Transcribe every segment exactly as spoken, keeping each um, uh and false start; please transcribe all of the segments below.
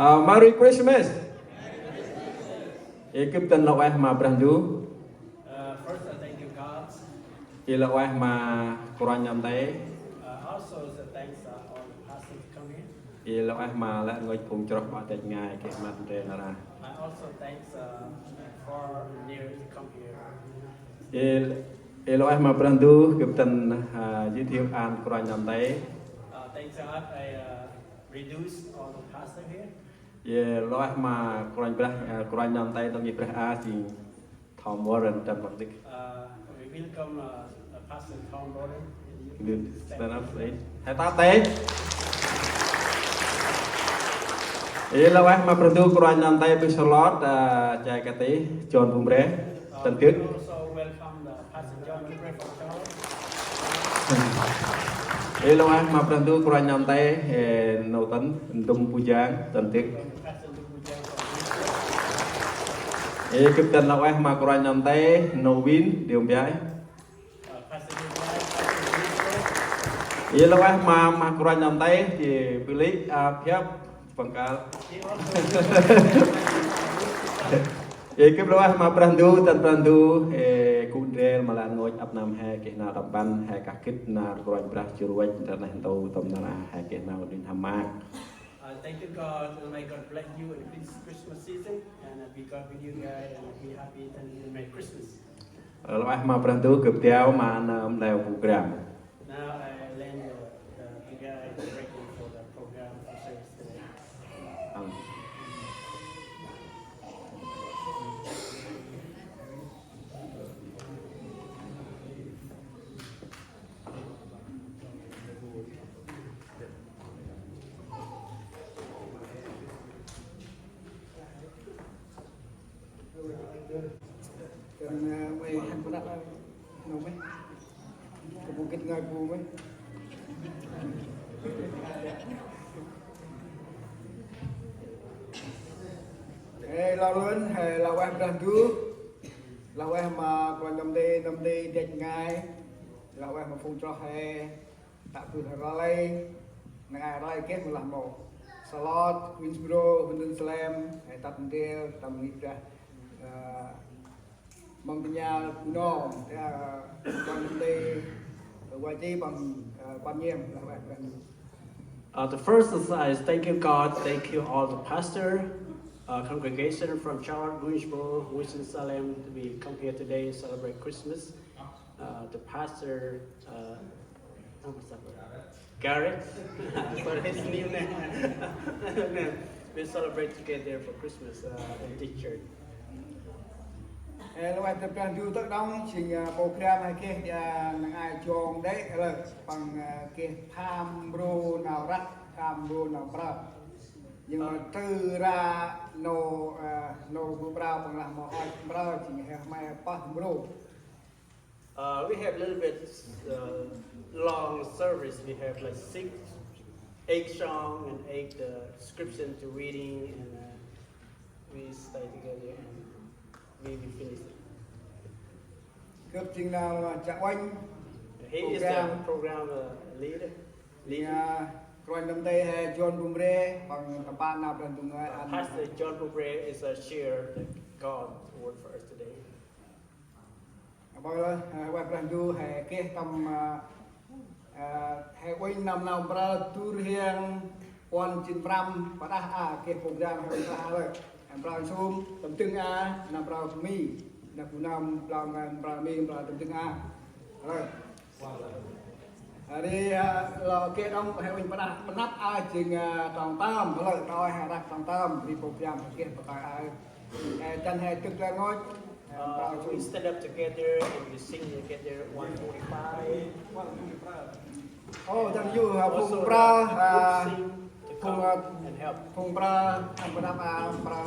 Merry Christmas. Ê, gâp dăn lŏ ueh ma Brah Ndu. First, I thank you, God. Ê, lŏ ueh ma kôranh nơm nti. Also, the thanks, uh, all the pastors come here. Ê, lŏ ueh ma lĕ rngôch phung chroh ƀă dăch ngai geh măt ndrel nar aơ. I also thanks, uh, for near to come here. Ê, ê, lŏ ueh ma Brah Ndu, gâp dăn, uh, giới thiệu ăn kôranh nơm nti. Uh, thanks God, I, uh, reduce all the pastor here. Ê, lŏ ueh ma kôranh Brah, uh, kôranh nơm nti tâm ngih Brah a jêng Tom Warren, Tom Warren. Uh, we welcome, uh, uh, Pastor Tom Warren. Stand up, please. He ta tê. Ê, lŏ ueh ma Brah Ndu, kôranh nơm nti bơh Charlotte, uh, jay kati John Bumre, tăn dĭk. We also welcome the Pastor John Bumre from Charlotte. Ê, lŏ ueh ma Brah Ndu, kôranh nơm nti, ê, nô tăn, Ndŭm Bujang, tăn dĭk. Ê, gâp dăn lŏ ueh ma kôranh nơm nti, nô Win, Điêu Mbiai. Ê, lŏ ueh ma, ma kôranh nơm nti, jêh Billy, a, Phiăp, Păng Kal. Ê, gâp lŏ ueh ma Brah Ndu, dăn Brah Ndu, ê, gŭ ndrel ma lĕ rngôch ăp nơm he geh nau tâm ban, he kah gĭt nar kôranh Brah jŭr văch, ntơm neh ntu tâm nar aơ he geh nau đĭ n'hâm maak. Uh, thank you, God. May God bless you in this Christmas season, and, uh, be God with you guys, and be happy and Merry Christmas. Ê, lŏ ueh ma Brah Ndu, gâp tiao ma nơm leo program. Now I lend the, the, the guy directly for the program for service today. Amen. Ê, lŏ lơn, ê, lŏ ueh Brah Ndu, lŏ ueh ma kôranh nơm nti, nơm nti dăch ngai, lŏ ueh ma phung chroh he, tă bơh rlay, ngai rlay geh mâu lah mâu. Charlotte, Greensboro, Winston-Salem, ê, tât ndrel tâm ngih Brah, ơ, Mong tơña Bunong, ơ, kôranh nơm nti, ơ, wa ji păng, ơ, păng nhem, lah wa păng. Uh, the first is, uh, is thank you, God. Thank you, all the pastor, uh, congregation from Charlotte, Greensboro, Winston-Salem, to be come here today and celebrate Christmas. Uh, the pastor, uh, Garrett, for his new name. Name. We celebrate together for Christmas, uh, in this church. Ê, lŏ ueh ma Brah Ndu, tât đŏng jêng, ơ, program he geh, ơ, năng ai jong đê̆, lơ, păng, ơ, geh pham mro nau răk, pham mro nau mprơ. Jêng ma tơ ra nô, ơ, nô bu mprơ păng lah mâu hŏch mprơ, jêng he hmei pơh mro. Uh, we have a little bit, uh, long service. We have, like, six, eight song and eight, uh, scripture to reading, and, uh, we stay together and we will finish it. Gâp jêng nau, ơ, chă uănh. He is the program, uh, leader. Leader. Kôranh nơm nti he John Bumre, păng tâm pă nau Brah Ndu ngơi ăn. Pastor John Bumre is, uh, share the God word for us today. Aƀaơ, ơ, wa Brah Ndu he geh tâm, ơ, ơ, he uănh năm nau mprơ du rhiăng puăn jât prăm, ƀiălah, a, geh program he uănh ƀiălah lơ. He mprơ sum, tâm dâng a, năm mprơ mi, năm bu năm mprơ, mprơ mi, mprơ tâm dâng a. Lơ. Ri, ơ, lŏ geh đŏng he uănh pơnăp, pơnăp a jêng, ơ, trong tơm, lơ, trong he răk trong tơm, ri program geh pơkơi a. Ơ, dăn he dâk lĕ rngôch. Uh, we stand up together and we sing together one forty-five. Ơ, dăn yô̆, ơ, phung mprơ, ơ, phung, ơ, phung mprơ, ăn pơnăp a mprơ.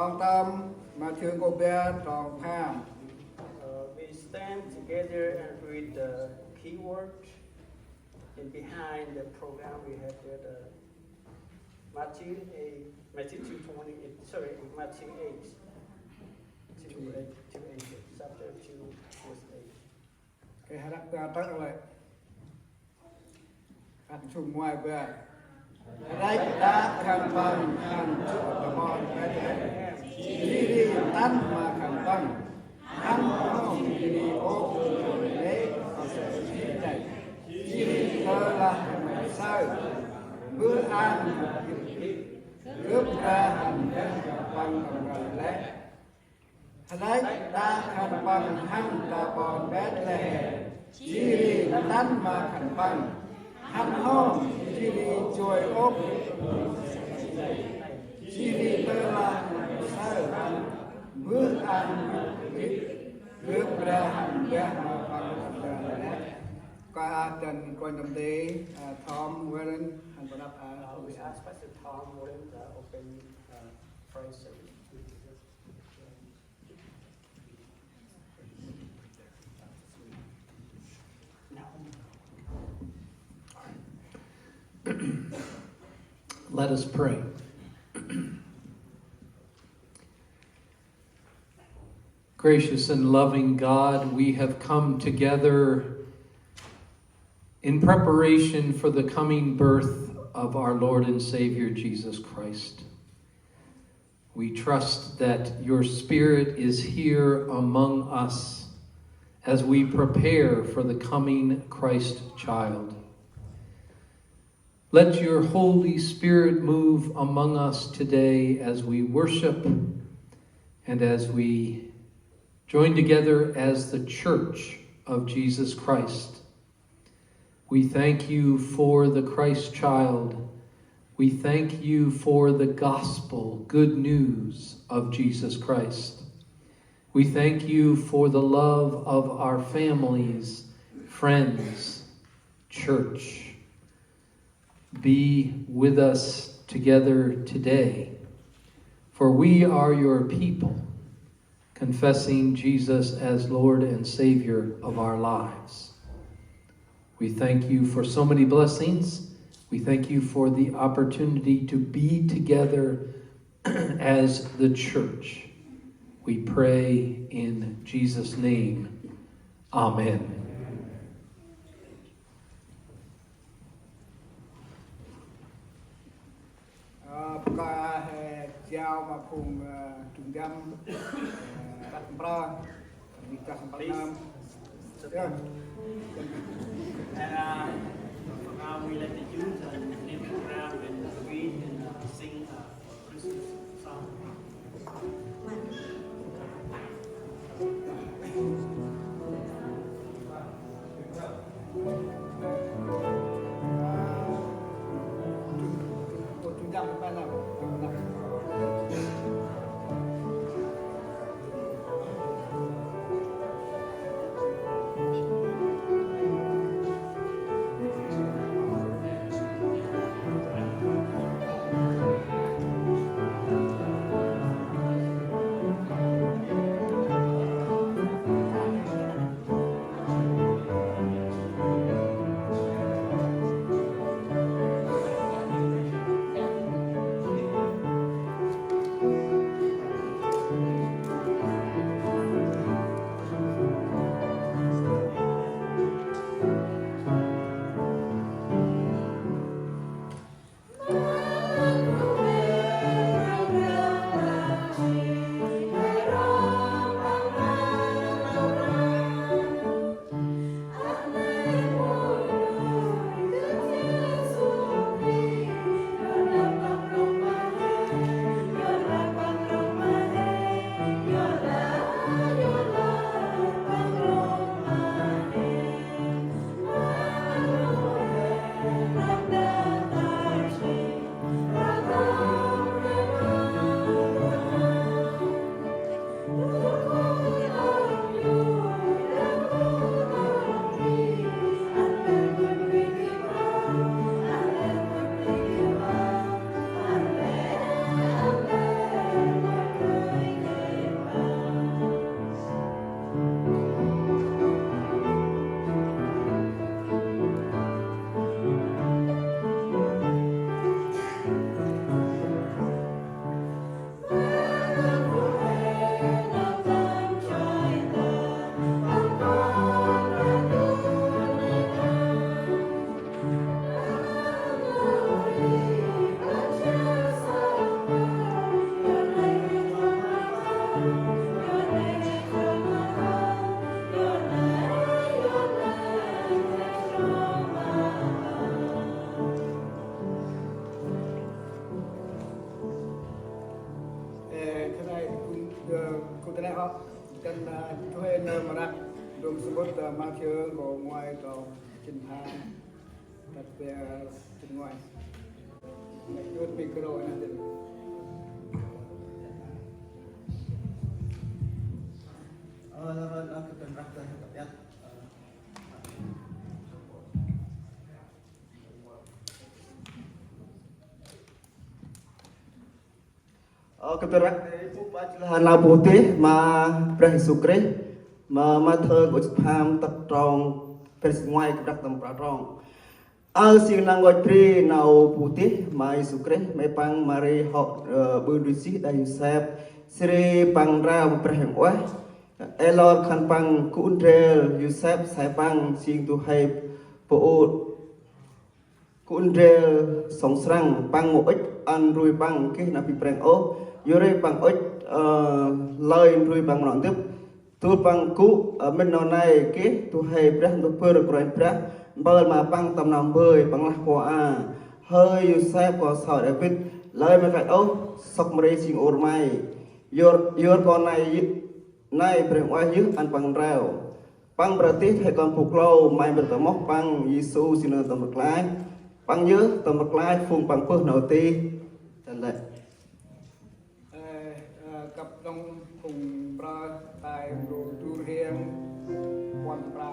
Trong tâm Mathiơ nkô̆ bar trong pham. Uh, we stand together and read the key word. And behind the program, we have there the Matthew eight, Matthew two twenty, sorry, Matthew eight, two eight, two eight, chapter two, verse eight. Khay hđăp ta tơ̆ lĕ. Ăn sŭng ngoai bar. Hđăch đă khân păng hăn jŏ ta ƀon Betlehem. Jêh ri ntăn ma khân păng. Hăn hŏm jêh ri ôp lĕ, jêh ri tơlah khân păng saơ. Mbơh ăn gâp ri hăn geh ma păng tâm ranh lĕ. Hđăch đă khân păng hăn ta ƀon Betlehem, jêh ri ntăn ma khân păng, hăn hŏm, jêh ri joi ôp, jêh ri tơlah khân păng saơ, mbơh ăn gâp ri hăn geh ma păng tâm ranh lĕ. Kơi a dăn kôranh tâm ti, a, Tom Warren, hăn păng đăp, a, Uh, we ask Pastor Tom Warren to open, uh, praise service. Let us pray. Gracious and loving God, we have come together in preparation for the coming birth of our Lord and Savior Jesus Christ. We trust that your Spirit is here among us as we prepare for the coming Christ child. Let your Holy Spirit move among us today as we worship and as we join together as the Church of Jesus Christ. We thank you for the Christ child. We thank you for the gospel, good news of Jesus Christ. We thank you for the love of our families, friends, church. Be with us together today, for we are your people, confessing Jesus as Lord and Savior of our lives. We thank you for so many blessings. We thank you for the opportunity to be together as the church. We pray in Jesus' name. Amen. Ơ, pơkơi a he jao ma phung, ơ, trung tâm, ơ, Prăng Prăng, trung tâm Prăng Prăng. Please. It's okay. Yeah. And, uh, for now, we let the youth, uh, kneel to the ground and read and, uh, sing, uh, Christmas song. Khŭ ta neh hŏ, kăn, a, chuê nơm răk, dŭm samƀŭt, a, Mathiơ, nkô̆ ngoai, trong jât pham, tât bar jât ngoai. Nây, dŭt micro nây dơm. Ơ, ơ, ơ, ơ, kâp tơm răk ta, kâp iăt. Ơ. Ơ, kâp tơm răk, ơ, phung pach lah nau bu tih ma Brah Yêsu Krist, ma Mathiơ nkô̆ jât pham tât trong bar jât ngoai, kâp răk tâm prao trong. Aơ jêng nau ngăch bri nau bu tih ma Yêsu Krist, mê̆ păng Mari hŏ, ơ, ƀư ndrui jêh đah Yôsep, jêh ri păng ntrao ma Brah Huêng Ueh. Ê lor khân păng gŭ ndrel Yôsep, say păng jêng du huê bu ŭch gŭ ndrel sŏng srăng, păng mâu ŭch ăn ndrui păng geh nau bi prêng ôh. Yor ri păng ŭch, ơ, lơi ndrui păng ma nau ntĭt. Dôl păng gŭ, ơ, mĭn nau nây geh du huê Brah Ndu Bơr Kôranh Brah mpơl ma păng tâm nau mbơi, păng lah: Kua a, hơi Yôsep, kon sau Đavid, lơi mâu kăch ôh sŏk Mari jêng ur may. Yor, yor kon nây yơh, nây Brah Huêng Ueh yơh ăn păng ntrao. Păng mra tih he kon bu klô, may mra tâm moh păng Yêsu jêng nơm tâm rklaih. Păng yơh tâm rklaih phung păng bơh nau tih. Dăn lĕ. Ơ, ơ, kâp đŏng phung mra tay, mra du rhiăng, puăn mra.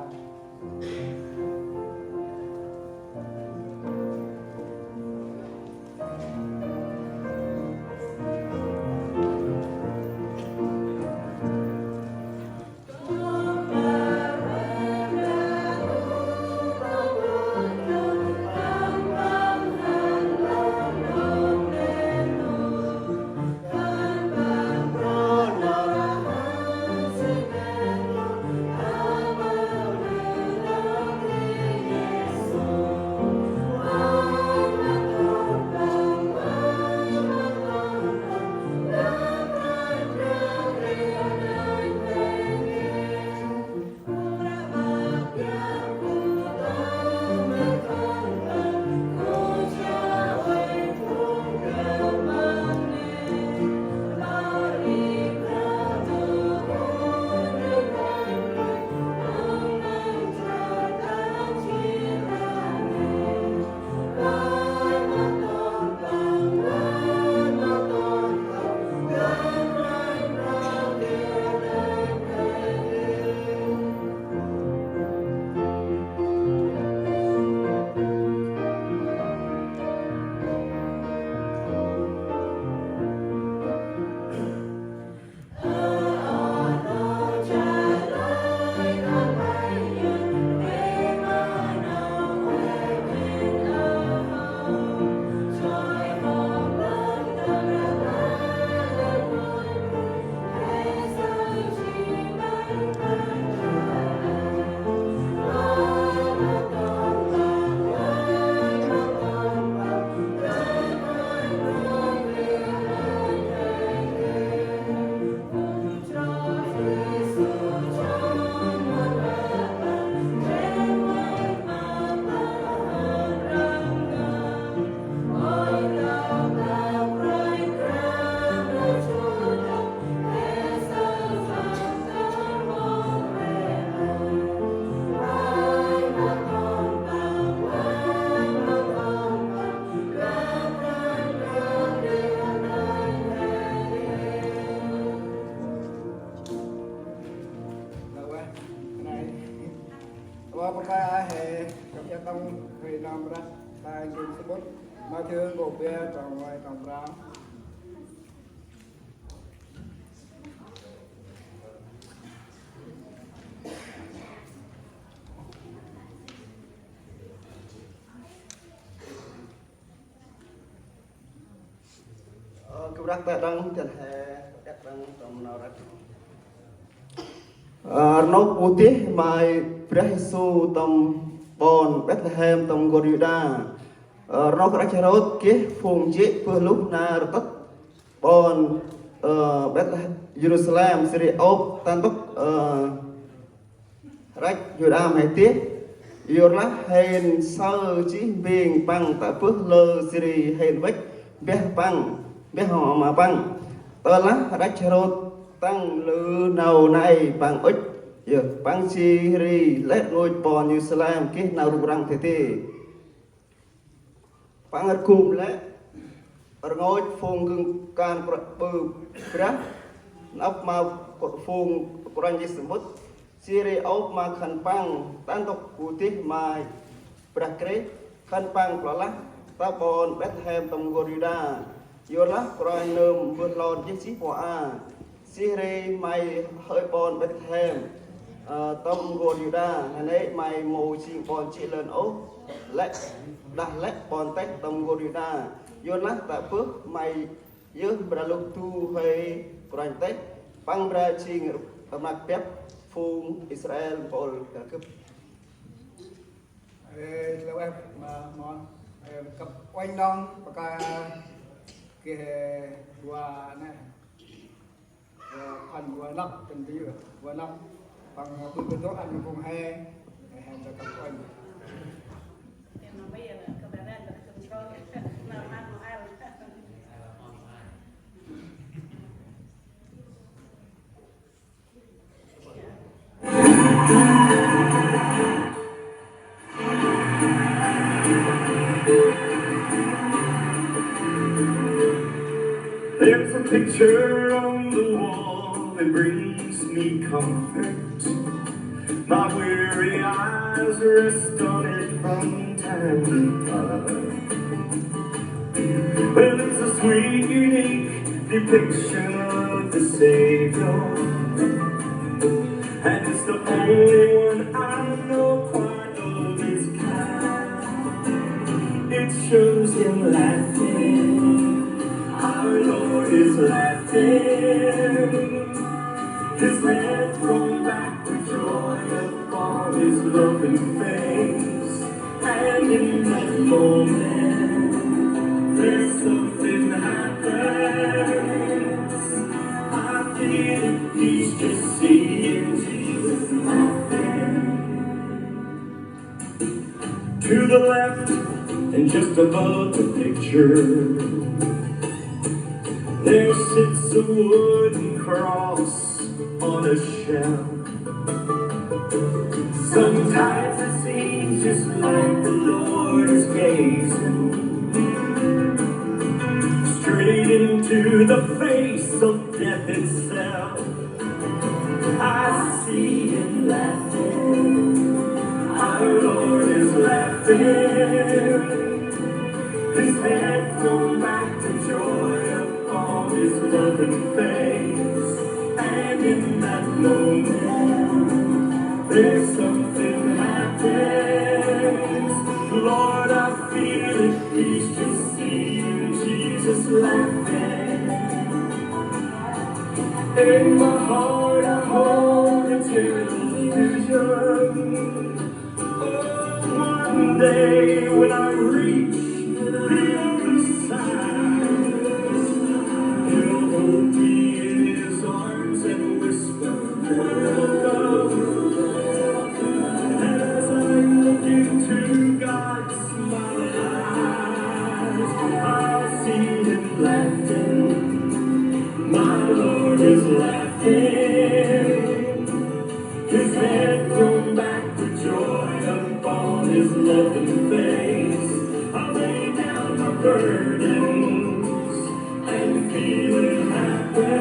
Tua pơkra he kăp ia tông hơi nơm rah tai gŭ sămƀŭt Mathiơ nkô̆ bar trong ngoai trong prao. Ơ, kơp răk ta đăng, dăn he, kơp răk đăng, tâm nau răk. Ơ, rnôk bu tih ma Brah Yêsu tâm ƀon Bethlehem tâm n'gor Yuđa. Ơ, rnôk rach Hêrôt geh phung jê̆ bơh luh nar tât ƀon, ơ, Bethlehem, Yêrusalem, jêh ri ôp ta ntŭk, ơ, rach Yuđa mhe dih, yorlah hên saơ jêh mbêng păng tă bơh lơ jêh ri hên văch mbah păng, mbah ma păng. Tơlah rach Hêrôt tăng lư nau nây păng ŭch, yơh, păng jêh ri lĕ rngôch ƀon Yêrusalem geh nau rŭng răng dadê. Păng rgum lĕ rngôch phung gŭ kan ƀư brah, nđâp ma phung kôranh jêh samƀŭt, jêh ri ôp ma khân păng ta ntŭk gŭ deh ma Brah Krist. Khân păng plơ̆ lah ta ƀon Bethlehem tâm n'gor Yuđa, yorlah Kôranh nơm mbơh lor jêh jêh pô a. Jêh ri may hơi ƀon Bethlehem, ơ, tâm n'gor Yuđa, nanê̆ may mâu jêng ƀon jê̆ lơn ôh, lĕ đah lĕ ƀon têh tâm n'gor Yuđa. Yorlah tă bơh may yơh mra lôh du huê Kôranh têh, păng mra jêng rnăk biăp phung Israel mpôl kơp. Ê, lơ weh, ma, mon. Ê, kăp uănh đŏng, pă kơi, kơ, wa, nê. Wa, khân wa năp, kân bi, wa năp. Păng, ơ, bơ̆ bơ̆ dôk ăn phung he, he, he, kăp uănh. There's a picture on the wall that brings me comfort. My weary eyes rest on it from time to time. Well, it's a sweet, unique depiction of the Savior. And it's the only one I know quite of its kind. It shows him laughing. Our Lord is laughing. His head thrown back with joy upon his loving face. And in that moment, there's something happens. I feel at peace just seeing Jesus laughing. To the left, and just above the picture, there sits a wooden cross on a shelf. Sometimes it seems just like the Lord is gazing straight into the face of death itself. I see him laughing. Our Lord is laughing. His head thrown back to joy upon his loving face. And in that moment, there's something happens. Lord, I feel at peace just seeing Jesus laughing. In my heart, I hold a tender vision. Oh, one day when I reach the other side, he'll hold me in his arms and whisper, "Welcome." As I look into God's smiling eyes, I see him laughing. My Lord is laughing. His head thrown back with joy upon his loving face. I lay down my burdens and feeling happy.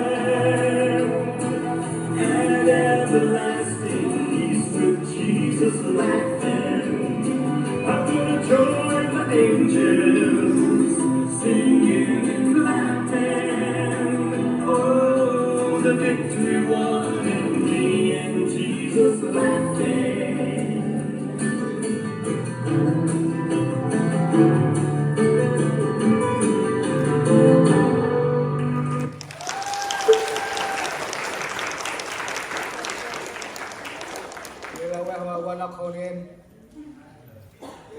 And everlasting peace with Jesus laughing. I'm gonna join the angels, singing and clapping. Oh, the victory won in me and Jesus laughing.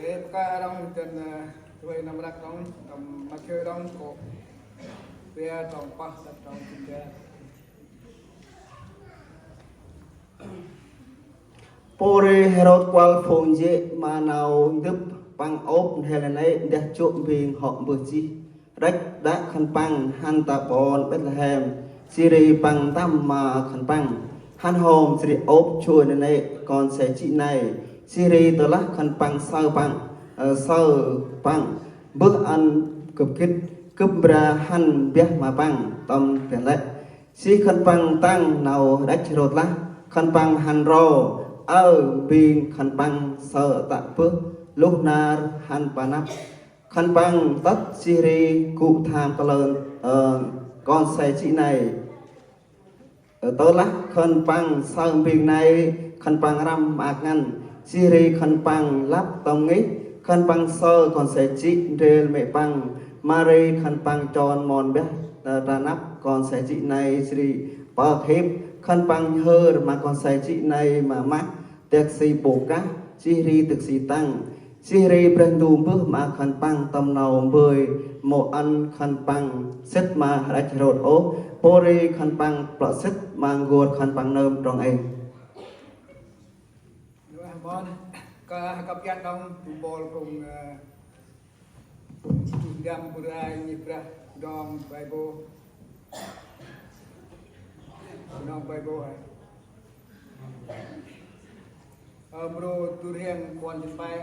Ê, pă kơi arăng dăn, ơ, tui năm răk đŏng, tâm Mathiơ đŏng, kŏ bar, trong pah, tât trong jât ma bar. Pôri Hêrôt kuăl phung jê̆ ma nau ndŭp, păng ôp n'hêl nanê̆ ndah jŏ mbêng hŏ mbơh jêh. Rêch đă khân păng hăn ta ƀon Bêtlêhem, Jêh ri păng ntăm ma khân păng: Hăn hôm jêh ri ôp chuê nanê̆ kon se jê̆ nây. Jêh ri tơlah khân păng saơ păng, ơ, saơ păng, mbơh ăn gâp gĭt, gâp mra hăn biah ma păng tâm dah lĕ. Jêh khân păng tăng nau rêch rôt lah, khân păng hăn ro, ơ, bêng khân păng saơ tă bơh luh nar hăn pa năp. Khân păng tât jêh ri gŭ tham kalơ, ơ, kon se jê̆ nây. Ơ, tơlah khân păng saơ bêng nây, khân păng răm maak ngăn. Jêh ri khân păng lăp tâm ngih, khân păng saơ kon se jê̆ ndrel mê̆ păng. Mari khân păng chon mon biah, ơ, ta năp kon se jê̆ nây jêh ri pơk hip. Khân păng nhhơr ma kon se jê̆ nây ma mah, dak si bôk kah, jêh ri dak si tăng. Jêh ri Brah Ndu mbơh ma khân păng tâm nau mbơi, mâu ăn khân păng sĭt ma rêch rôt ôh. Pô ri khân păng plơ̆ sĭt ma n'guôr khân păng nơm trong êng. Ơ, mon, kơ kăp iăt đŏng, bu bol kŭng, ơ, Ndăm bu rai nhih brah dong bai bô. Dong bai bô ai. Ơ, mrô du rhiăng kuăn jĭt pai.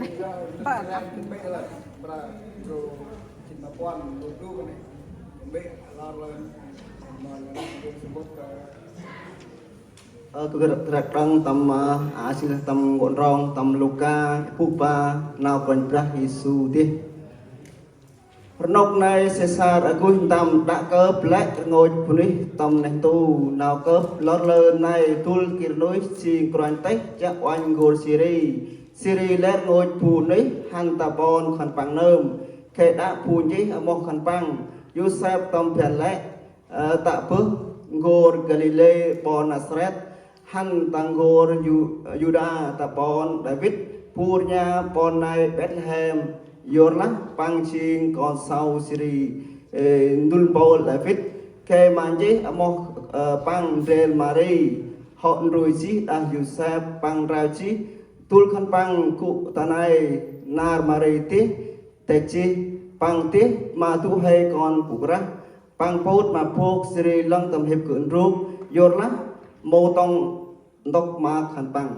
Ơ, kơ gĭt rnăk đŏng tâm, ơ, a, sĭt tâm nkuŏk ndrŏng tâm Luka, bu ba, nau Kôranh Brah Yêsu dih. Rnôk nây Sêsar August ntăm đă kơp lĕ rngôch bunuyh tâm neh ntu, nau kơp lor lơ nây dôl kir nuih jêng kôranh têh chiă uănh n'gor Siri. Siri lĕ rngôch bunuyh hăn ta ƀon khân păng nơm, khei đă bu nchih amoh khân păng. Yôsep tâm bhiăn lĕ, ơ, tă bơh n'gor Galilê ƀon Nasaret, hăn ta n'gor Yu-, Yuđa ta ƀon Đavid, bu rnha ƀon nây Ƀêtlêhem, yorlah păng jêng kon sau Siri, ơ, ndŭl mpôl Đavid. Khei ma nchih amoh, ơ, păng ndrel Mari, hŏ ndrui jêh đah Yôsep păng ntrao jêh, dôl khân păng gŭ ta nây nar Mari dih, têk jêh păng dih ma du huê Kon Bunuyh Brah. Păng pôt ma bôk Siri lŏng tâm hip gŭ ndrôk, yorlah mâu tŏng ntŭk ma khân păng.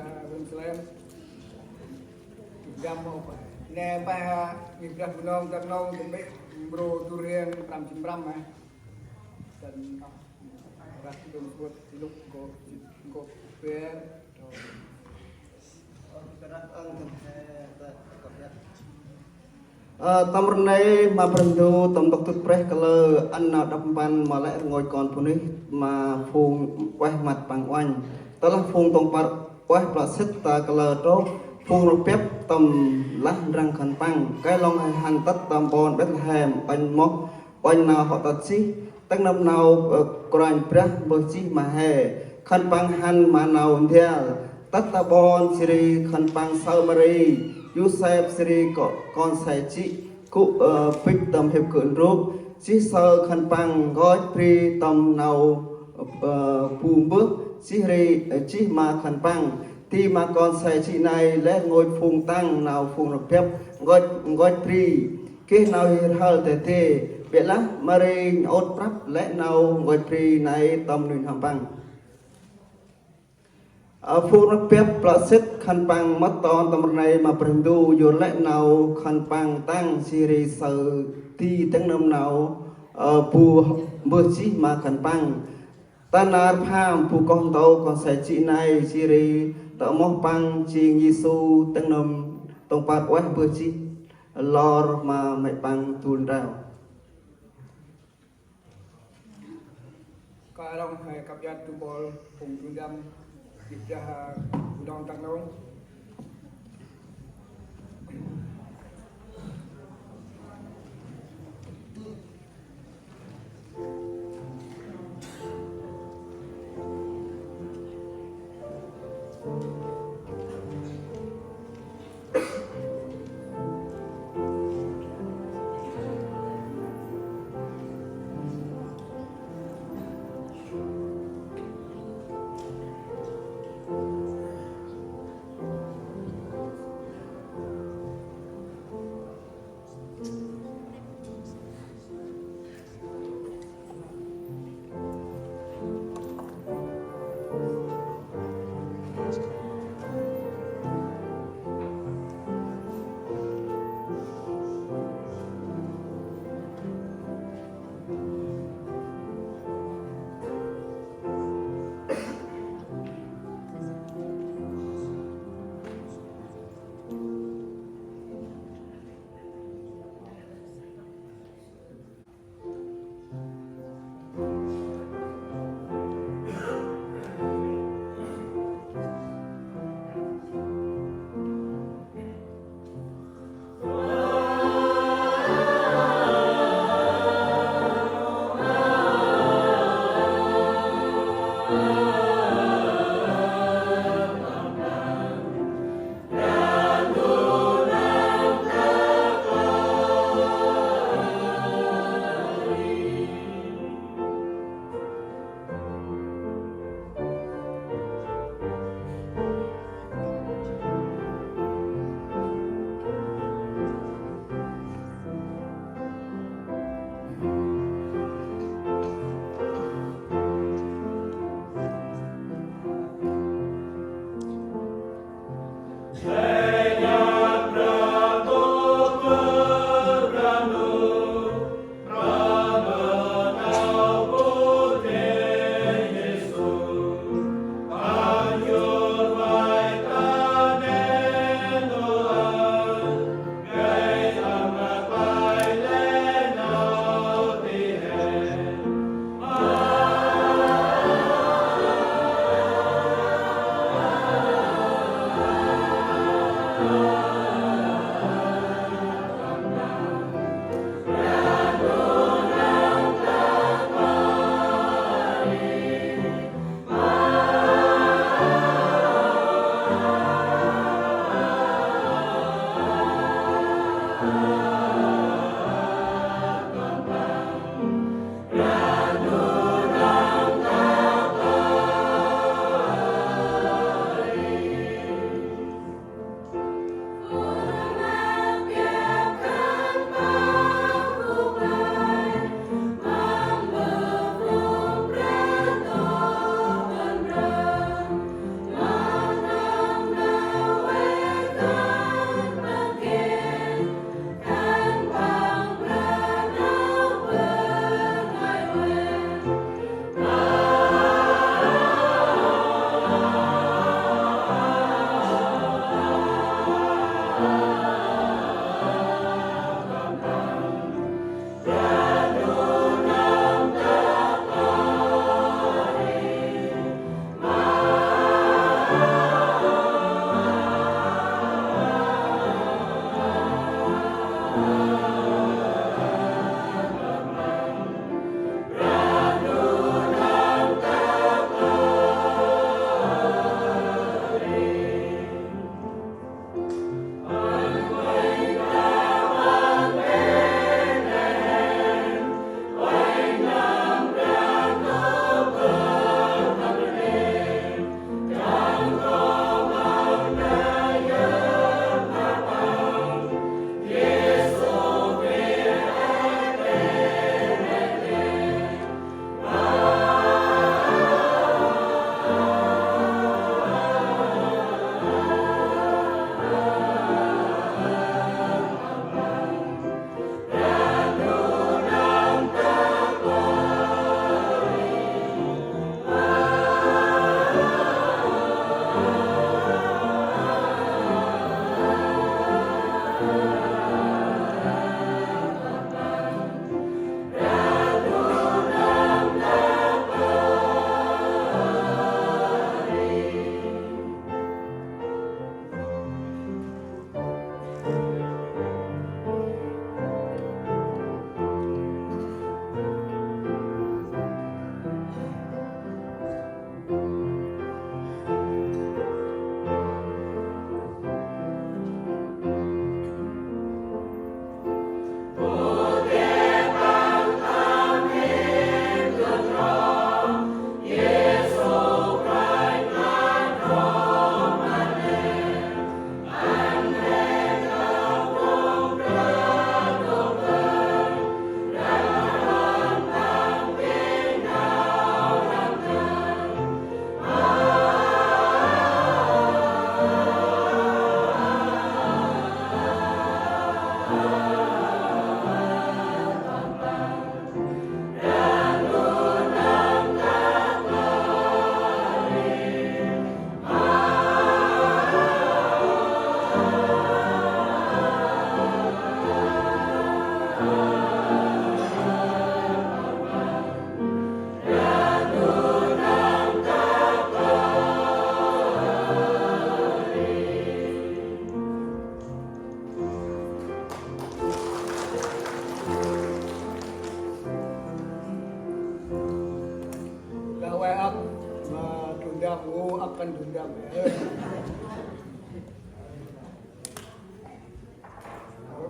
Ơ, Wislam. Gam mâu pa. Nê pa ha, ngih Brah Bunong Dak Nông, tâm bê, mrô du rhiăng, prăm jĭt prăm, ơ. Tâm, rah dŭm sƀŭt, lŭk gô, gô, pê, Ơ, tâm rnê ma Brah Ndu, tâm ntŭk tŭt prêh kalơ, ăn nau đăp mpăn ma lĕ rngôch kon bunuyh, ma phung ueh măt păng uănh. Tơlah phung tông păr ueh plơ̆ sĭt ta kalơ trôk, phung rnôk biăp tâm lah ndrăng khân păng. Gay lŏng he hăn tât tâm ƀon Bethlehem, uănh moh, uănh nau hŏ tât jêh, tĭng nâm nau, ơ, Kôranh Brah mbơh jêh ma he. Khân păng hăn ma nau ndrel. Tât ta ƀon jêh ri khân păng saơ Mari, Yôsep jêh ri kŏ kon se jê̆ gŭ, ơ, bĭch tâm hip gŭ ndrôk. Jêh saơ khân păng nkoch bri tâm nau, ơ, bu mbơh jêh ri, ơ, jêh ma khân păng. Di ma kon se jê̆ nây lĕ rngôch phung tăng nau phung rnôk biăp nkoch, nkoch bri. Geh nau hir hăl dadê, ƀiălah Mari nôt prăp lĕ nau nkoch bri nây tâm nuih n'hâm păng. Ơ, phung rnôk biăp plơ̆ sĭt khân păng mât ton tâm rnê ma Brah Ndu, yor lĕ nau khân păng tăng jêh ri saơ di tĭng nâm nau, ơ, bu mbơh jêh ma khân păng. Ta nar pham bu koh ntô kon se jê̆ nây jêh ri tơ moh păng jêng Yêsu tĭng nâm tông păr ueh mbơh jêh lor ma mê̆ păng dul ndrao. Kơi lŏng he kăp iăt du mpôl phung du ndăm, gĭt dah, ơ, bu đŏng tăk nông.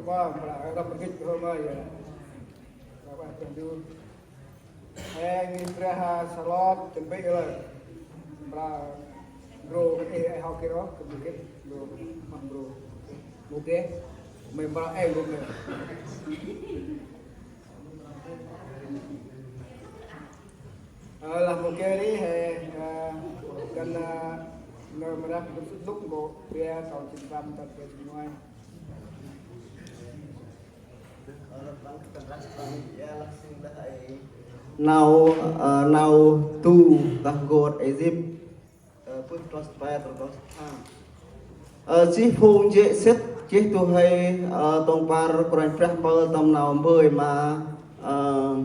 Mra, mra, răm rgĭch hơ ma ya. Mra, mra, mra, mra. He ngih Brah, a, Salôt, chăm bê lơ. Mra, bro, ê, ê, hao kê ro, kê bukit, bro, mă bro. Mukê, mê mra, ê, bro, mê. Ơ, lah mukê ri, he, ơ, kăn, ơ, nơ mra, bro, sŭt lŭk, bro, bia, tau chim pam, tau bia chim nguai. Nau, ơ, nau du tah gor Êsip. Ơ, bơh tros pe tơ tros thang. Ơ, jêh phung jê̆ sĭt, jêh du huê, ơ, tông păr Kôranh Brah mpơl tâm nau mbơi ma, ơ,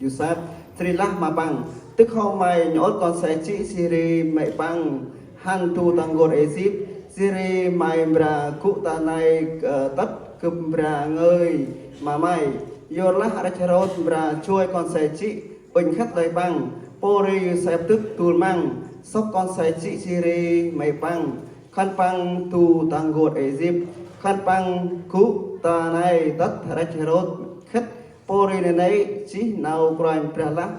Yôsep. Jêh ri lah ma păng: Dâk hŏm may nhŭp kon se jê̆ jêh ri mê̆ păng hăn du tah gor Êsip, jêh ri may mra gŭ ta nây, ơ, tât gâp mra ngơi ma may. Yorlah rach Hêrôt mra joi kon se jê̆, ŭnh khât lơi păng. Pô ri Yôsep dâk dul măng, sŏk kon se jê̆ jêh ri mê̆ păng, khân păng du tah gor Êsip. Khân păng gŭ ta nây tât rach Hêrôt khât. Pô ri nây nây jêh nau Kôranh Brah lah.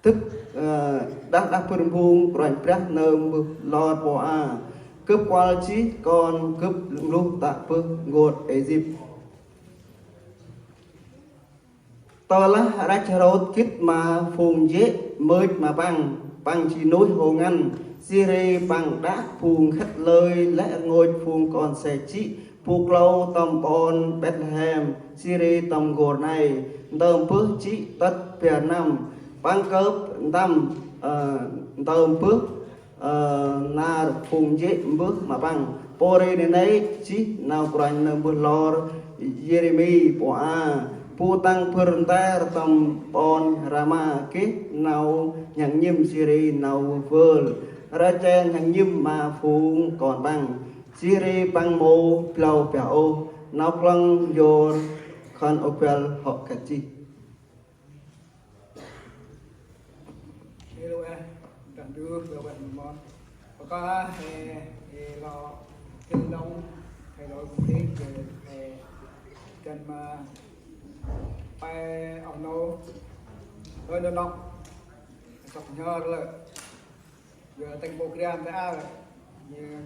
Dâk, ơ, đah đah bâr mbung Kôranh Brah nơm mbơh lor pô a. Gâp kuăl jêh kon gâp mlŭh tă bơh gor Êsip. Tơ lah rach Hêrôt gĭt ma phung jê̆, mưch ma păng, păng ji nuih hô ngăn, jêh ri păng đă phung khât lơi lĕ rngôch phung kon se jê̆, bu klâu tâm ƀon Bêtlêhem, jêh ri tâm gor nây, ntơm bơh jê̆ tât bar năm. Păng kơp ntăm, ơ, ntơm bơh, ơ, nar phung jê̆ mbơh ma păng. Pô ri nây nây jêh nau Kôranh nơm mbơh lor Yêrêmi pô a. Bu tăng bâr nter tâm ƀon Rama geh nau nhhăng nhĭm jêh ri nau vơl. Rachen nhhăng nhĭm ma phung kon păng. Jêh ri păng mâu blau piah ôh, nau klŏng yor khân ôbăl hŏ kăt jêh. Hello, eh, Brah Ndu, Brah Ndu mon. Paka, eh, eh, lo, Kinh Đông, thay đổi không khí, eh, eh, kênh mà, pe, oh no, hơi no nok, sọc nhờ lơ. Giờ tăng bộ gram ta ao, như,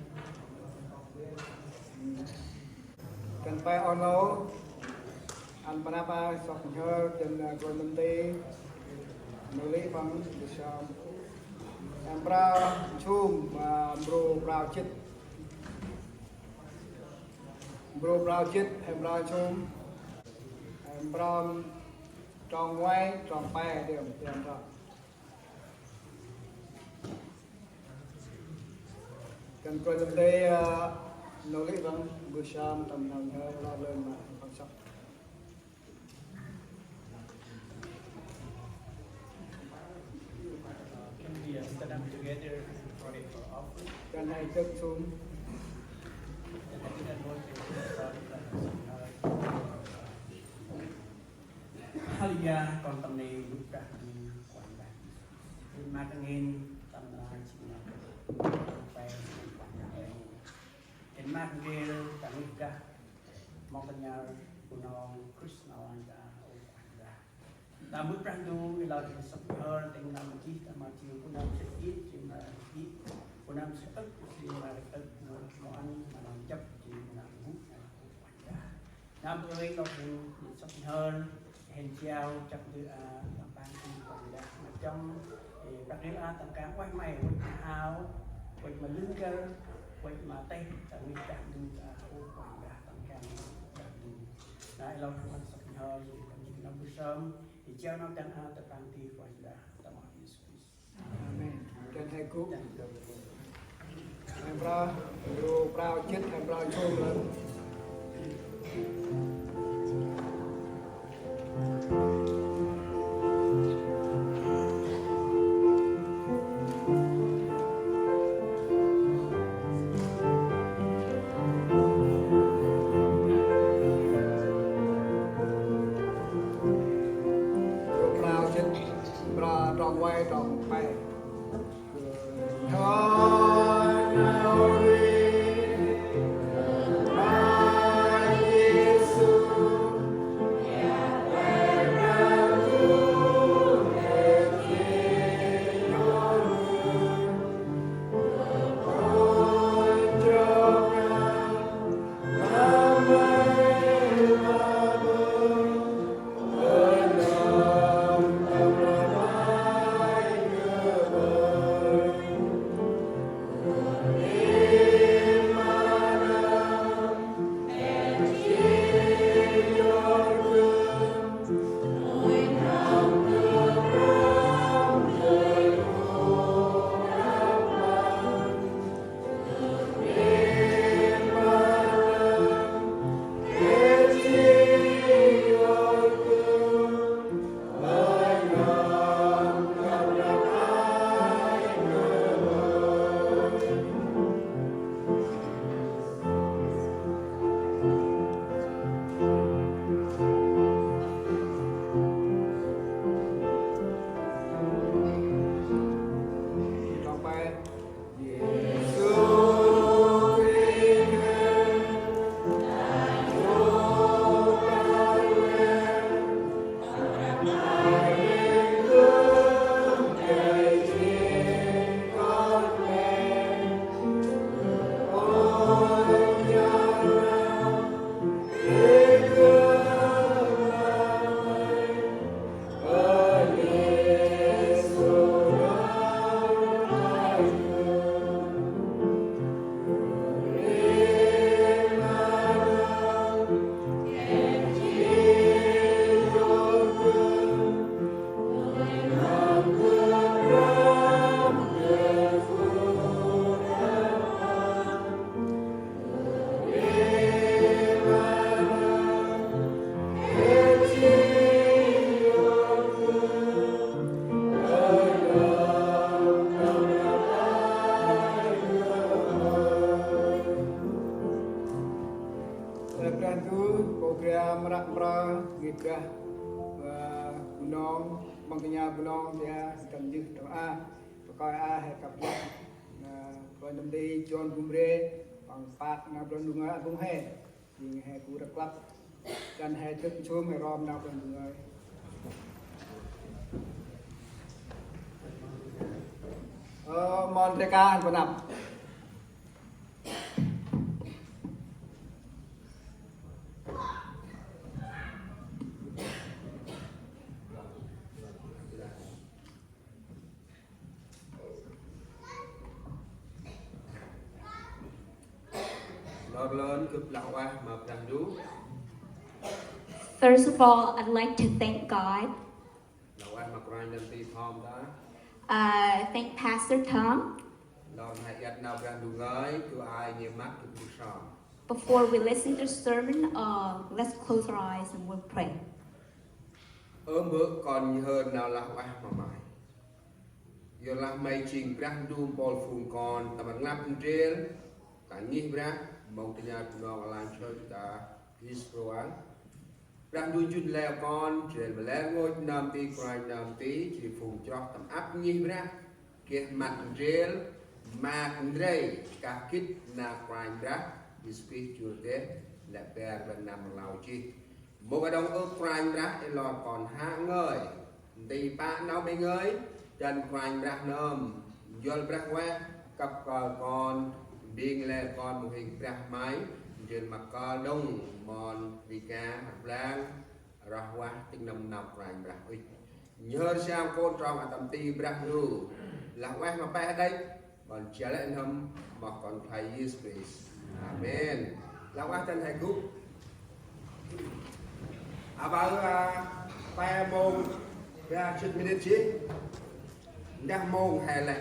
kăn pe oh no, ăn pa năp a sọc nhhơ, kăn, ơ, kôranh tâm ti, nô lĕ păng, bơh sơm. Em prao chum, ơ, mbrô prao jêt. Mbrô prao jêt, em prao chum. Em prao trong ngoai, trong pe, điểm, điểm trong. Kăn kôranh tâm ti, ơ, nô lĕ păng, bơh sơm tâm nau nhhơ, lo lơn ma păng sŏk. Can we, uh, stand up together for the offering? Kăn he dâk sŭm. Haleluya, kon tâm ni, Brah Ndu, Kôranh Brah. Gâp mơak ngên tâm nau jêng nau pe Kôranh Brah. Gâp mơak ngên ta ngih gah mâu kơnhal Bunong Krist nau ăn ta, ơ Kôranh Brah. Ta mơ Brah Ndu, ê lor dâng sŏk nhhơ, tĭng nau mơ jêh, ta mơ jêng Bunong sĭt, jêng ma sĭt, Bunong sĭt, jêng ma sĭt, mâu ăn, ma nau jăp, jêng ma nau gŭ, ma nau gŭ Kôranh Brah. Năm ơi, lok hên sŏk nhhơ, hên jao, jăp ndơ a, tâm păng ti Kôranh Brah, ma chong, ê, Brah Ndu a, tâm kan ueh may, ueh ma ao, ueh ma lưng găl, ueh ma têh, tâm ngih Brah Ndu a, ơ Kôranh Brah, tâm kan Brah Ndu. Nau ê lor hên sŏk nhhơ, ê, tâm ngih nau bơh sơm, ê, jao nau dâng a, tâm păng ti Kôranh Brah, tâm Yêsu Krist. Amen. Kăn he gŭ. He prao, mbrô prao jêt, he prao chum lơ. Mbrô prao jêt, prao trong ngoai, trong pe. Ƀiă mra mra ngih Brah, ơ, Bunong, măng kơ nđa Bunong, ƀiă, tâm jưh tâm a, pơkơi a, he kăp jăk, ơ, Kôranh Nti John Bumre, păng păk nau Brah Ndu ngơi, a bung he, jêng he gŭ rklăp, dăn he dâk nsum, he rom nau Brah Ndu ngơi. Ơ, mon tre ka, hăn pơnăp. Lor lơn gâp lah ueh ma Brah Ndu. First of all, I'd like to thank God. Lah ueh ma Kôranh Nti Thom ta. Uh, thank Pastor Tom. Lor ma he iăt nau Brah Ndu ngơi, gŭ ai ngiê măt gâp gŭ sơm. Before we listen to the sermon, uh, let's close our eyes and we'll pray. Ơ Mbơ̆, kon nhhơr nau lah ueh ma May. Yorlah May jêng Brah Ndu mpôl phung kon tâm rnglăp ndrel ta ngih Brah, mông tơña Bunong Alliance Church ta East Proang. Brah Ndu njŭn leo kon, ndrel ma lĕ rngôch nơm ti Kôranh nơm ti, jêh ri phung chroh tâm ăp ngih Brah, geh măt ndrel, maak ndrel, kah gĭt nau Kôranh Brah Yêsu Krist jŭr deh, lĕ bar rbăn năm rlau jêh. Mâu geh đŏng ôh Kôranh Brah, ê lor kon hă ngơi. Nti pă nau May ngơi, dăn Kôranh Brah nơm, njuăl Brah ueh, kăp kơl kon, mbing lĕ kon mâu hêng Brah May, ndrel ma kơl đŏng, mon, ri ka, rblang, rah ueh, tĭng nâm nau Kôranh Brah ŭch. Nhhơr siăm kon trong a tâm ti Brah Ndu, lah ueh ma pe hđăch, Kon jal lĕ n'hâm ma kon Kôranh Yêsu Krist. Amen. Lah ueh dăn he gŭ. Aƀaơ, a, pe mông bar jât minit jêh. Ndah mông he lĕ.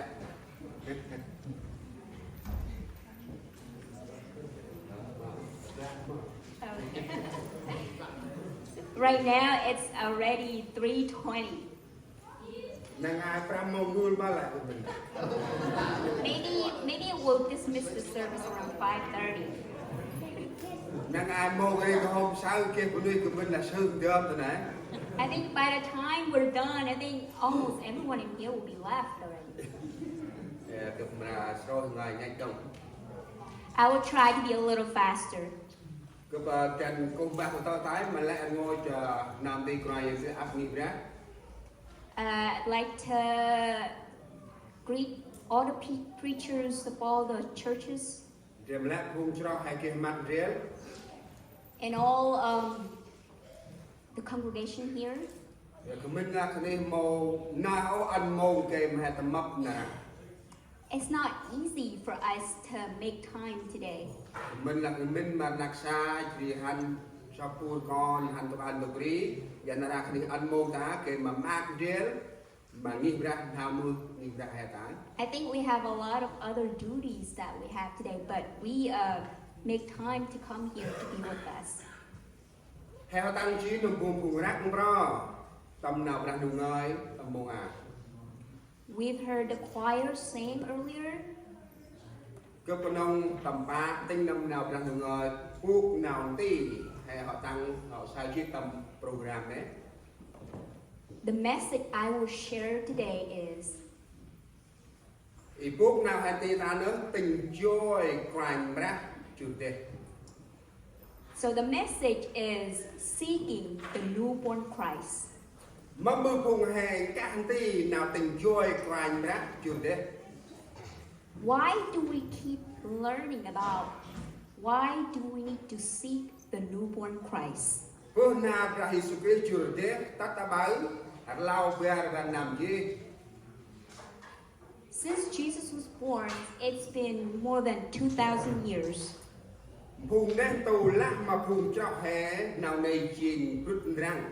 Right now, it's already three twenty. Năng ai prăm mông gul ma lĕ kơ mĭn. Maybe, maybe we'll dismiss the service around five thirty. Năng ai mông ê kơ hôm saơ kơ bunuyh kơ mĭn lah sưng dơm tơ nê. I think by the time we're done, I think almost everyone in here will be left already. Ê, kơ mra sroh ngai nhai dŏng. I will try to be a little faster. Kơ ba dăn kơh mbah kơ tŏ tay ma lĕ rngôch, ơ, nơm ti Kôranh Yêsu ăp ngih Brah. Uh, I'd like to greet all the pre-, preachers of all the churches. Ndrel ma lĕ phung chroh he geh măt ndrel. And all, um, the congregation here. Ê, kơ mĭn lah kơ nê mâu nơh ôh ăn mông gay ma he tâm mâp nơh. It's not easy for us to make time today. Mĭn lah kơ mĭn ma rnăk sa, jêh ri hăn sŏk pur kon, hăn tŭk ăn tŭk ri, ya nar aơ kơ nê ăn mông ta, gay ma maak ndrel, ma ngih Brah, n'hao mưh ngih Brah he ta. I think we have a lot of other duties that we have today, but we, uh, make time to come here to be with us. He hŏ tăng jêh nâm bu phung răk mprơ, tâm nau Brah Ndu ngơi, tâm mông a. We've heard the choir sing earlier. Gâp knŏng tâm pă tĭng nâm nau Brah Ndu ngơi, bôk nau nti, he hŏ tăng, hŏ saơ jêh tâm program nê. The message I will share today is Ê bôk nau he nti ta nơh, tĭng joi Kôranh Brah jŭr deh. So the message is seeking the newborn Christ. Mâm ƀư phung he kah nti nau tĭng joi Kôranh Brah jŭr deh. Why do we keep learning about why do we need to seek the newborn Christ? Bơh nau Brah Yêsu Krist jŭr deh, tât aƀaơ, rlau bar rbăn năm jêh. Since Jesus was born, it's been more than two thousand years. Phung neh ntu lah ma phung chroh he, nau nây jêng brŭt ndrăng.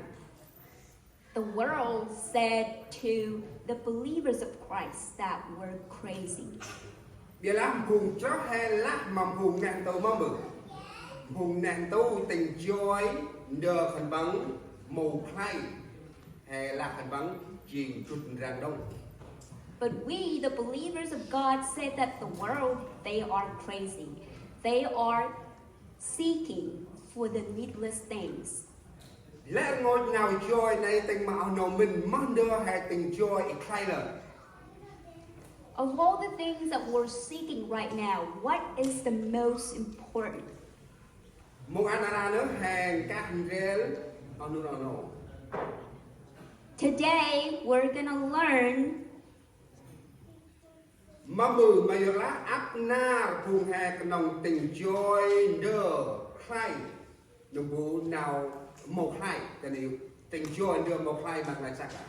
The world said to the believers of Christ that we're crazy. Ƀiălah phung chroh he lah ma phung neh ntu mâm ƀư. Phung neh ntu tĭng joi ndơ khân păng mâu khlay. He lah khân păng jêng brŭt ndrăng đŏng. But we, the believers of God, said that the world, they are crazy. They are seeking for the needless things. Lĕ rngôch nau joi nây tĭng ma oh nô mĭn, moh ndơ he tĭng joi i khlay lơn. Of all the things that we're seeking right now, what is the most important? Mông ăn nar aơ nơh he nkah ndrel oh nô oh nô. Today, we're gonna learn Mâm ƀư ma yor lah ăp nar phung he knŏng tĭng joi ndơ khlay, nơh bu nau mâu khlay, ta nây tĭng joi ndơ mâu khlay ma nglay săk a.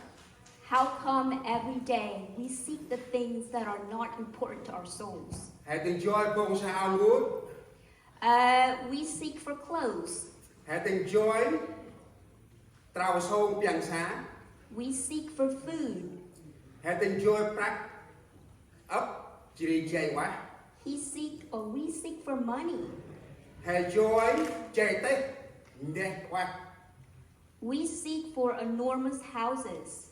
How come every day we seek the things that are not important to our souls? He tĭng joi pông sa ao ngŭt. Uh, we seek for clothes. He tĭng joi trau sông piăng sa. We seek for food. He tĭng joi prăk ăp jêh ri jay ueh. He seek or we seek for money. He joi jay têh ndeh ueh. We seek for enormous houses.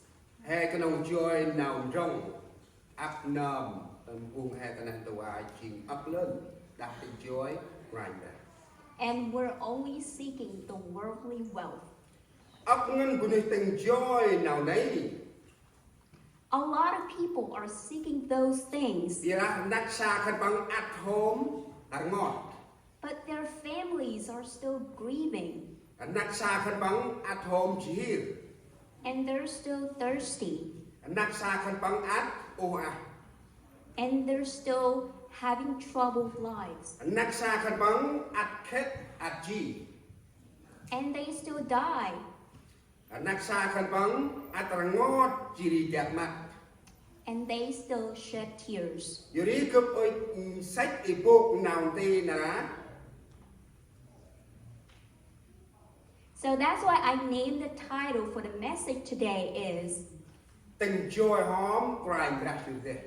He knŏng joi nau ndrŏng ăp nơm, tâm phung he ta neh ntu a jêng ăp lơn, đah tĭng joi Kôranh Brah. And we're only seeking the worldly wealth. Ăp ngăn bunuyh tĭng joi nau nây. A lot of people are seeking those things. Ƀiălah rnăk sa khân păng ăt hôm rngot. But their families are still grieving. Rnăk sa khân păng ăt hôm jêh. And they're still thirsty. Rnăk sa khân păng ăt uh ah. And they're still having troubled lives. Rnăk sa khân păng ăt khât ăt ji. And they still die. Rnăk sa khân păng ăt rngot jêh ri dak măt. And they still shed tears. Yor ri gâp ŭch săch i bôk nau nti nar aơ. So that's why I named the title for the message today is Tĭng joi hŏm Kôranh Brah jŭr deh.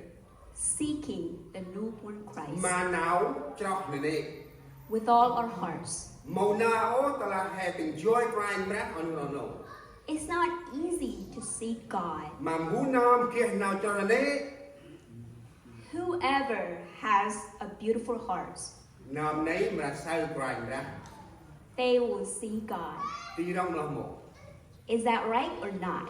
Seeking the newborn Christ. Ma nau chroh nanê̆. With all our hearts. Mâu nau ôh tơlah he tĭng joi Kôranh Brah oh nô oh nô. It's not easy to seek God. Ma mbu nơm geh nau chroh nanê̆. Whoever has a beautiful heart, Nơm nây mra saơ Kôranh Brah, they will see God. Ti rŏng lah mâu. Is that right or not?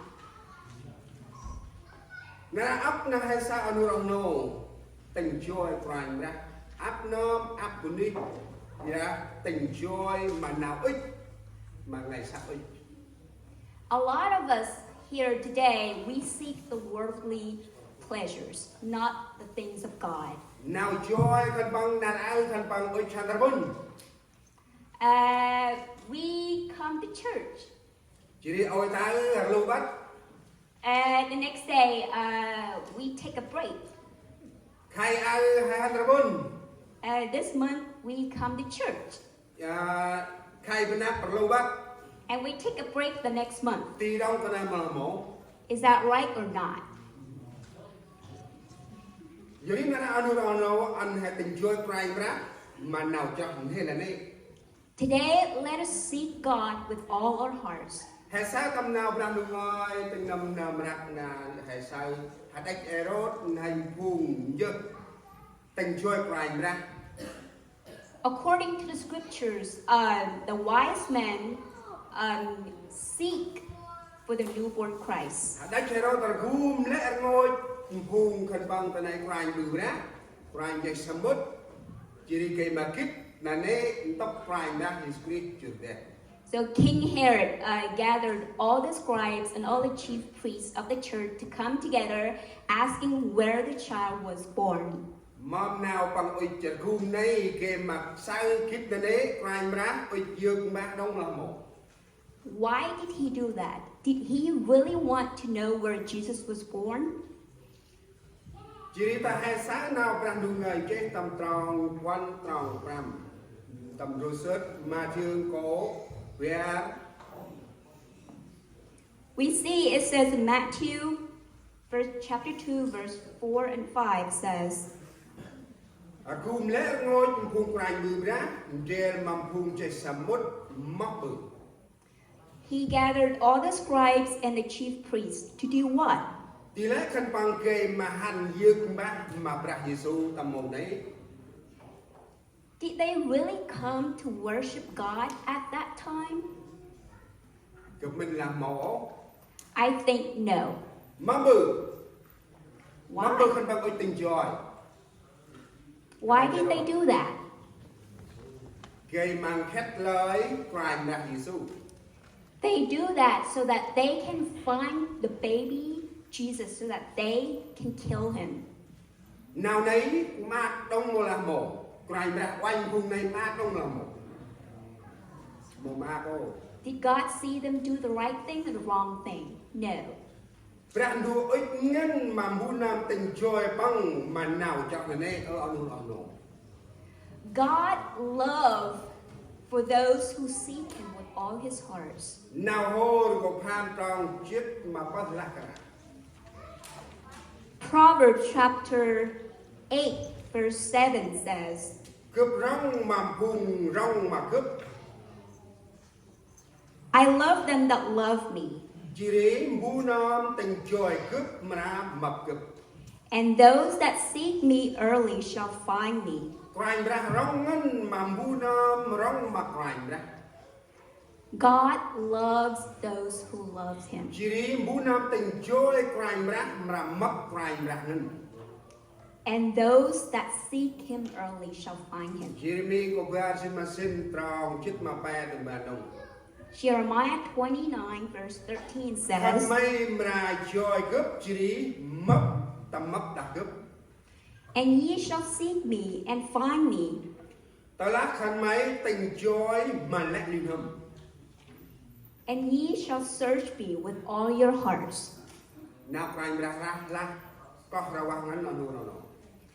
Nar aơ ăp nơh he saơ oh nô oh nô tĭng joi Kôranh Brah. Ăp nơm, ăp bunuyh, yor, tĭng joi ma nau ŭch, ma nglay săk ŭch. A lot of us here today, we seek the worldly pleasures, not the things of God. Nau joi khân păng nar aơ khân păng ŭch hăn rƀŭn. Uh, we come to church. Jêh ri ôi ta aơ rlu bât. Uh, the next day, uh, we take a break. Khay aơ he hăn rƀŭn. Uh, this month, we come to church. Ơ, khay bơh năp rlu bât. And we take a break the next month. Ti rŏng ta nây mâu lah mâu. Is that right or not? Yor ri nar aơ oh nô oh nô ăn he tĭng joi Kôranh Brah ma nau chroh nanê̆. Today, let us seek God with all our hearts. He saơ tâm nau Brah Ndu ngơi, tĭng nâm nơm răk nơh he saơ hađăch Hêrôt nơh phung jêh tĭng joi Kôranh Brah. According to the scriptures, um, the wise men, um, seek for the newborn Christ. Hađăch Hêrôt rgum lĕ rngôch phung khân păng ta nây Kôranh Brah, Kôranh jêh samƀŭt, jêh ri gay ma gĭt nanê̆ ntŭk Kôranh Brah Yêsu Krist jŭr deh. So King Herod, uh, gathered all the scribes and all the chief priests of the church to come together, asking where the child was born. Mâm nau păng ŭch rgum nây gay ma saơ gĭt nanê̆ Kôranh Brah ŭch yơk mbah đŏng lah mâu. Why did he do that? Did he really want to know where Jesus was born? Jêh ri ta he saơ nau Brah Ndu ngơi geh tâm trong puăn trong prăm. Tâm ndrôl sơt Mathiơ nkô̆ bar. We see it says in Matthew, verse, chapter two, verse four and five says, Rgum lĕ rngôch phung Kôranh Brah ndrel ma phung jêh samƀŭt moh ƀư. He gathered all the scribes and the chief priests to do what? Ti lĕ khân păng gay ma hăn yơk mbah ma Brah Yêsu tâm mông nây? Did they really come to worship God at that time? Gâp mĭn lah mâu ôh. I think no. Mâm ƀư? Mâm ƀư Why? khân păng ŭch tĭng joi? Why did they do that? Gay ma nkhât lơi Kôranh Brah Yêsu. They do that so that they can find the baby Jesus, so that they can kill him. Nau nây maak đŏng mâu lah mâu? Kôranh Brah uănh phung nây maak đŏng mâu lah mâu? Mâu maak ôh. Did God see them do the right thing or the wrong thing? No. Brah Ndu ŭch ngăn ma mbu nơm tĭng joi Păng ma nau chroh nanê̆, ơ oh nô, oh nô. God love for those who seek him with all his hearts. Nau hôr gâp pham trong jât ma pơh lah kơt. Proverbs chapter eight, verse seven says, Gâp rŏng ma phung rŏng ma gâp. I love them that love me, Jêh ri mbu nơm tĭng joi gâp mra mâp gâp. and those that seek me early shall find me. Kôranh Brah rŏng ngăn ma mbu nơm rŏng ma Kôranh Brah. God loves those who loves him, Jêh ri mbu nơm tĭng joi Kôranh Brah mra mâp Kôranh Brah ngăn. And those that seek him early shall find him. Jêrêmi kô bar jât ma sĭn trong jât ma pe tâm ban đŏng. Jeremiah twenty-nine, verse thirteen Khân says, may mra joi gâp jêh ri mâp tâm mâp đah gâp. And ye shall seek me and find me, Tơlah khân may tĭng joi ma lĕ nuih n'hâm. And ye shall search me with all your hearts. Nau Kôranh Brah lah, lah koh rah vah ngăn oh nô, oh nô.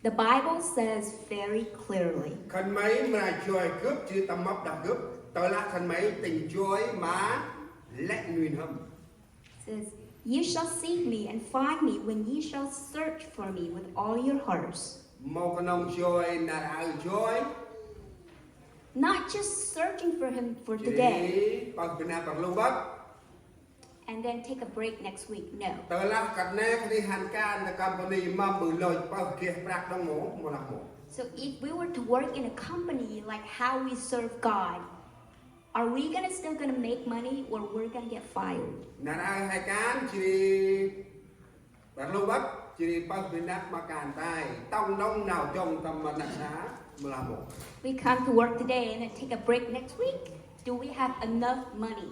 The Bible says very clearly, Khân may mra joi gâp jêh ri tâm mâp đah gâp. Tơlah khân may tĭng joi ma lĕ nuih n'hâm. says, Ye shall seek me and find me when ye shall search for me with all your hearts. Mâu knŏng joi nar aơ joi. Not just searching for him for Jêh ri today pơh bơh năp rlu băk. and then take a break next week. No. Tơlah kơt nĕ khân may hăn kan ta company mâm ƀư lôch pơh geh prăk đŏng mâu, mâu lah mâu. So if we were to work in a company like how we serve God, are we gonna still gonna make money or we're gonna get fired? Nar aơ he kan jêh ri rlu băk, jêh ri pơh bơh năp ma kan tay. Tŏng đŏng nau dŏng tâm ma năp sa, mâu lah mâu. We come to work today and then take a break next week. Do we have enough money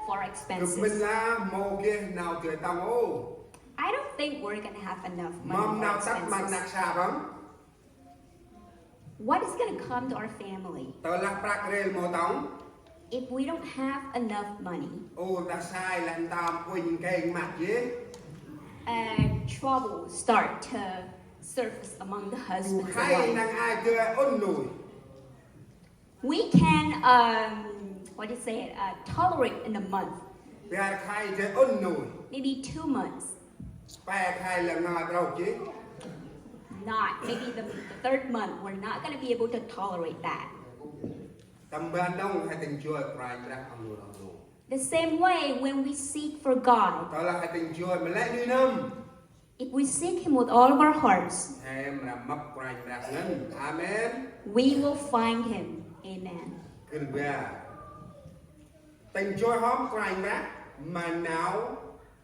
for Gâp expenses? mĭn lah mâu geh nau dơi tŏng ôh. I don't think we're gonna have enough Mâm money nau for tât ma expenses. Năp sa păng. What is gonna come to our family Tơlah prăk rêl mâu tŏng. if we don't have enough money? Ôh, ta sai lah ntơm uănh kêng măt jêh. Uh, trouble start to surface among the Ƀư husbands and khay wives. Năng ai dơi ŭn nuih. We can, um, what do you say, uh, tolerate in a month, Bar khay dơi ŭn nuih. maybe two months. Pe khay lah ngai brâu jêh. Not, maybe the, the third month, we're not gonna be able to tolerate that. Tâm ban đŏng he tĭng joi Kôranh Brah oh nô, oh nô. The same way, when we seek for God, Tơlah he tĭng joi ma lĕ nuih n'hâm. if we seek Him with all of our hearts, He mra mâp Kôranh Brah ngăn. Amen. we will find Him. Amen. Gâp ƀă tĭng joi hŏm Kôranh Brah ma nau,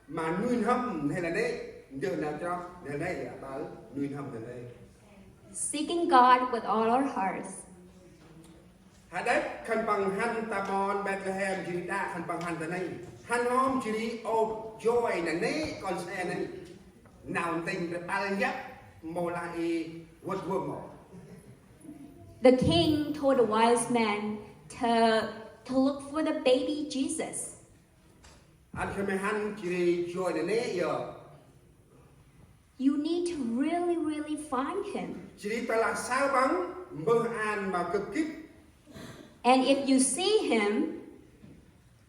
ma nuih n'hâm he lah nĕ. Ndơ nau chroh he lah nĕ, ya, ƀă nuih n'hâm he lah nĕ. Seeking God with all our hearts. Hađăch khân păng hăn ta ƀon Bethlehem jêh ri đă khân păng hăn ta nây. Hăn hŏm jêh ri ôp joi nanê̆ kon se nây. Nau ntĭnh ƀơ̆ ƀăl yăp mâu lah i vât vơm mâu. The king told the wise men to, to look for the baby Jesus. Ăn khân may hăn jêh ri joi nanê̆ yơh. You need to really, really find him. Jêh ri tơlah saơ păng, mbơh ăn ma gâp gĭt. And if you see him,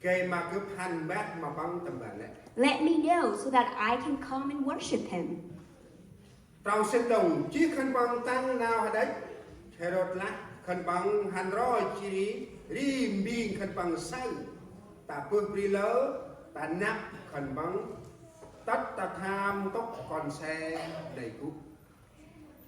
Gay ma gâp hăn mbah ma păng tâm ban lĕ. let me know so that I can come and worship him. Trong sĭn đŏng, jêh khân păng tăng nau hađăch Hêrôt lah, khân păng hăn roi jêh ri, ri mbing khân păng saơ. Ta bơh bri lơ, ta năp khân păng tât ta tham ntŭk kon se nây gŭ.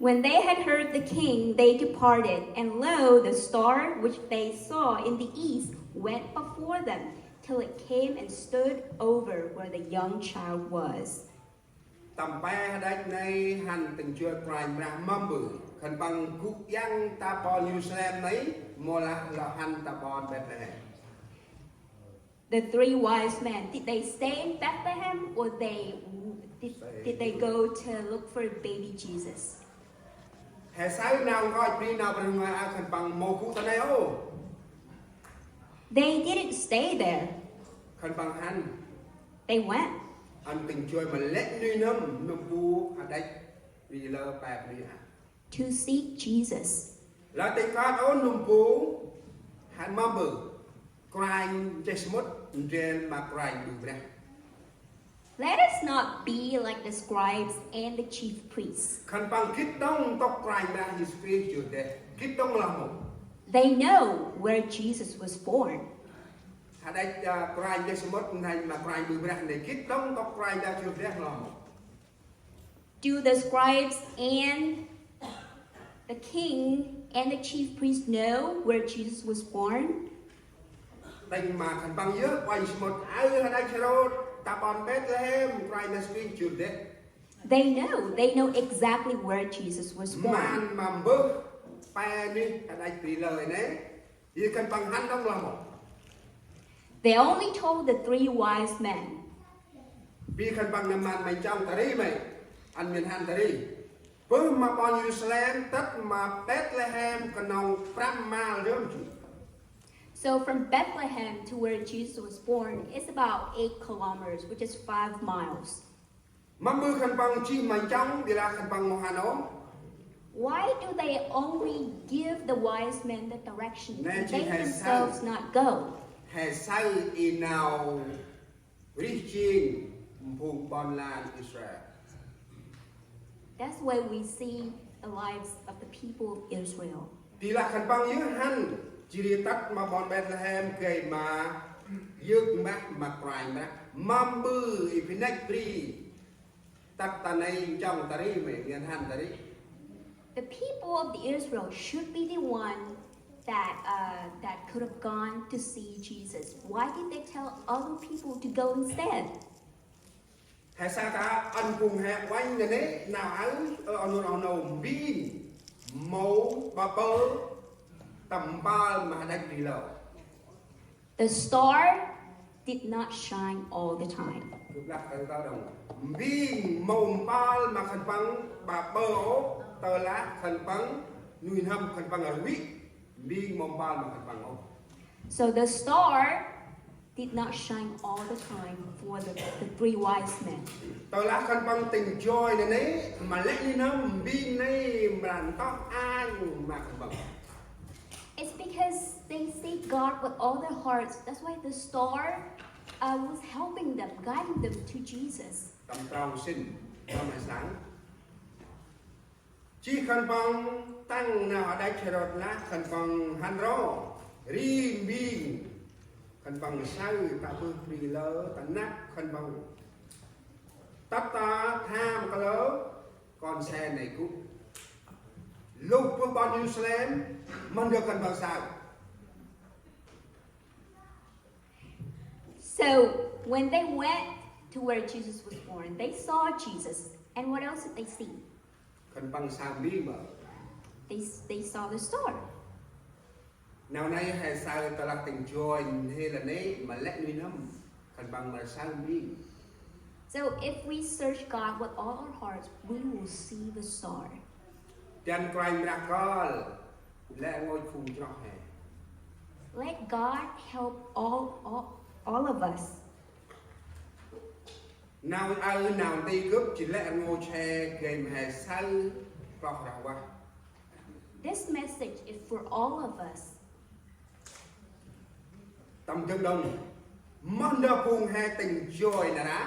When they had heard the king, they departed, and lo, the star which they saw in the east went before them, till it came and stood over where the young child was. Tâm pe hađăch nây hăn tĭng joi Kôranh Brah mâm ƀư, khân păng gŭ iăng ta ƀon Yêrusalem nây, mâu lah lŏ hăn ta ƀon Bethlehem. The three wise men, did they stay in Bethlehem or they did, did they go to look for baby Jesus? He saơ nau nkoch bri nau Brah Huêng Ueh khân păng mâu gŭ ta nây ôh. They didn't stay there. Khân păng hăn. They went. Ăn tĭng joi ma lĕ nuih n'hâm nâm bu hađăch bri lơ pe bri a. To seek Jesus. Lah tĭng kơt ôh nâm bu hăn mâm ƀư. Kôranh nchih samƀŭt ndrel ma Kôranh ƀư brah. Let us not be like the scribes and the chief priests. Khân păng gĭt đŏng ntŭk Kôranh Brah Yêsu Krist jŭr deh. Gĭt đŏng lah mâu. They know where Jesus was born. Hađăch, a, Kôranh nchih samƀŭt nây ma Kôranh ƀư brah nây gĭt đŏng ntŭk Kôranh Brah jŭr deh lah mâu. Do the scribes and the king and the chief priests know where Jesus was born? Tĭng ma khân păng yơh uănh samƀŭt aơ hađăch Hêrôt ta ƀon Bethlehem Kôranh Yêsu Krist jŭr deh. They know. They know exactly where Jesus was born. Mâm ma mbơh pe nuyh hađăch bri lơ nây. Yơn khân păng hăn đŏng lah mâu. They only told the three wise men. Bri khân păng nơm man may nchŏng ta ri may, ăn miên hăn ta ri. Bơh ma ƀon Yêrusalem tât ma Bethlehem knŏng prăm mal rơm jŭ. So from Bethlehem to where Jesus was born is about eight kilometers, which is five miles. Mâm ƀư khân păng jêh may nchŏng, ƀiălah khân păng mâu hăn ôh. Why do they only give the wise men the direction and they themselves not go? He saơ i nau rêh jêng phung ƀon lan Israel. That's why we see the lives of the people of Israel. Tơlah khân păng yơh hăn, jêh ri tât ma ƀon Bethlehem gay ma yơk mbah ma Kôranh Brah. Mâm ƀư i bri năch bri tât ta nây nchŏng ta ri may, ngăn hăn ta ri. The people of the Israel should be the one that, uh, that could have gone to see Jesus. Why did they tell other people to go instead? He saơ ta ăn phung he uănh nanê̆ nau aơ, ơ, oh nô, oh nô, mbing mâu ƀaƀơ tâm mpơl ma hađăch bri lơ. The star did not shine all the time. Gâp lah tơ tơ đŏng. Mbing mâu mpơl ma khân păng ƀaƀơ ôh, tơlah khân păng nuih n'hâm khân păng rvê. Mbing mâu mpơl ma khân păng ôh. So the star did not shine all the time for the, the three wise men. Tơlah khân păng tĭng joi nanê̆, ma lĕ nuih n'hâm mbing nây mra ntŭk ang ma khân păng. It's because they seek God with all their hearts. That's why the star, uh, was helping them, guiding them to Jesus. Tâm trong sĭn, tâm he saơ. Jêh khân păng tăng nau hađăch Hêrôt lah khân păng hăn ro, ri mbing khân păng saơ ta bơh bri lơ ta năp khân păng. Tât ta tham kalơ kon se nây gŭ. Lôh bơh ƀon Yêrusalem, moh ndơ khân păng saơ. So when they went to where Jesus was born, they saw Jesus. And what else did they see? Khân păng saơ mbing mơ. They, they saw the star. Nau nây he saơ tơlah tĭng joi nanê̆ ma lĕ nuih n'hâm khân păng mra saơ mbing. So if we search God with all our hearts, we will see the star. Dăn Kôranh Brah kơl lĕ rngôch phung chroh he. Let God help all, all, all of us. Nau aơ nau nti gâp jêh lĕ rngôch he gay ma he saơ kloh rah vah. This message is for all of us. Tâm dâng đŏng, moh ndơ phung he tĭng joi nar aơ?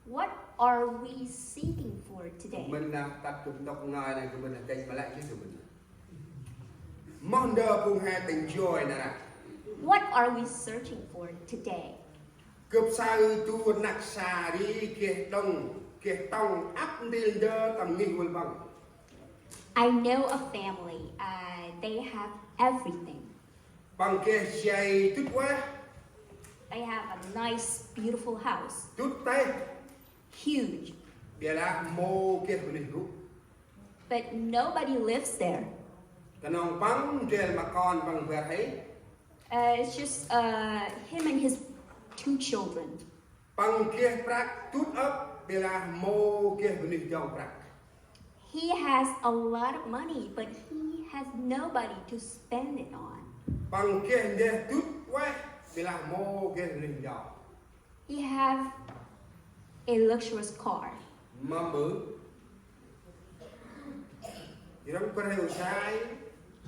What are we seeking for today? Mĭn lah tât gâp ntŭk ngơi nây gâp mĭn lah gay ma lĕ jêh gâp mĭn. Moh ndơ phung he tĭng joi nar aơ? What are we searching for today? Gâp saơ du rnăk sa ri geh đŏng, geh tŏng ăp ntil ndơ tâm ngih vâl păng. I know a family. Uh, they have everything. Păng geh jay dŭt ueh. They have a nice, beautiful house. Dŭt têh. Huge. Ƀiălah mâu geh bunuyh gŭ. But nobody lives there. Knŏng păng ndrel ma kon păng bar hê. Uh, it's just uh, him and his two children. Păng geh prăk dŭt ăp, ƀiălah mâu geh bunuyh dŏng prăk. He has a lot of money, but he has nobody to spend it on. Păng geh ndeh dŭt ueh, ƀiălah mâu geh bunuyh dŏng. He have a luxurious car. Mâm ƀư. Jrăng bar hê ur sai,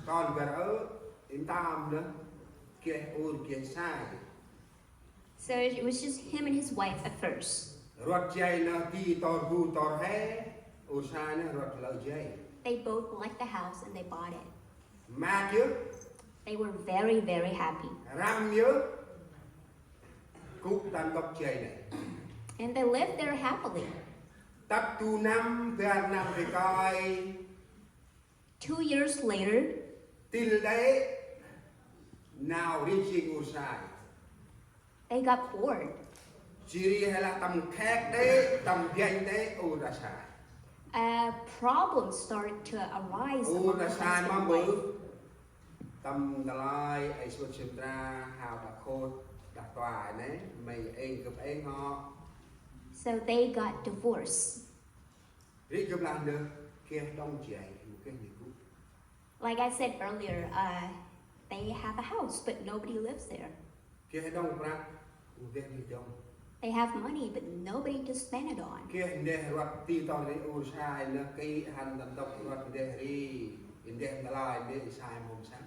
kon bar ơ, ntơm nơh, geh ur geh sai. So it was just him and his wife at first. Rvăt jay nơh di tor bu tor he, ur sai nơh rvăt lơ jay. They both liked the house and they bought it. Maak yơh. They were very, very happy. Răm yơh. Gŭ ta ntŭk jay nây. And they lived there happily. Tât du năm, bar năm ri kơi. Two years later, Til đê nau ri jêng ur sai. They got bored. Jêh ri hê lah tâm khek đê, tâm biănh đê ur đah sai. A problem started to arise among the husband and wife. Ur đah sai mâm ƀư. Tâm ndơ lai, ê sŭt sĭm tra, hao đah khôt, đah tua nê, may êng gâp êng hŏ. So they got divorced. Ri gâp lah ndơ, geh đŏng jay, mâu geh nê gŭ. Like I said earlier, uh, they have a house, but nobody lives there. Geh đŏng prăk, mâu geh nê dŏng. They have money, but nobody to spend it on. Geh ndeh rvăt ti tong ri ur sai nơh, kĭ hăn ta ntŭk rvăt ndeh ri, ndeh ndơ lai ndeh sai mâu săn.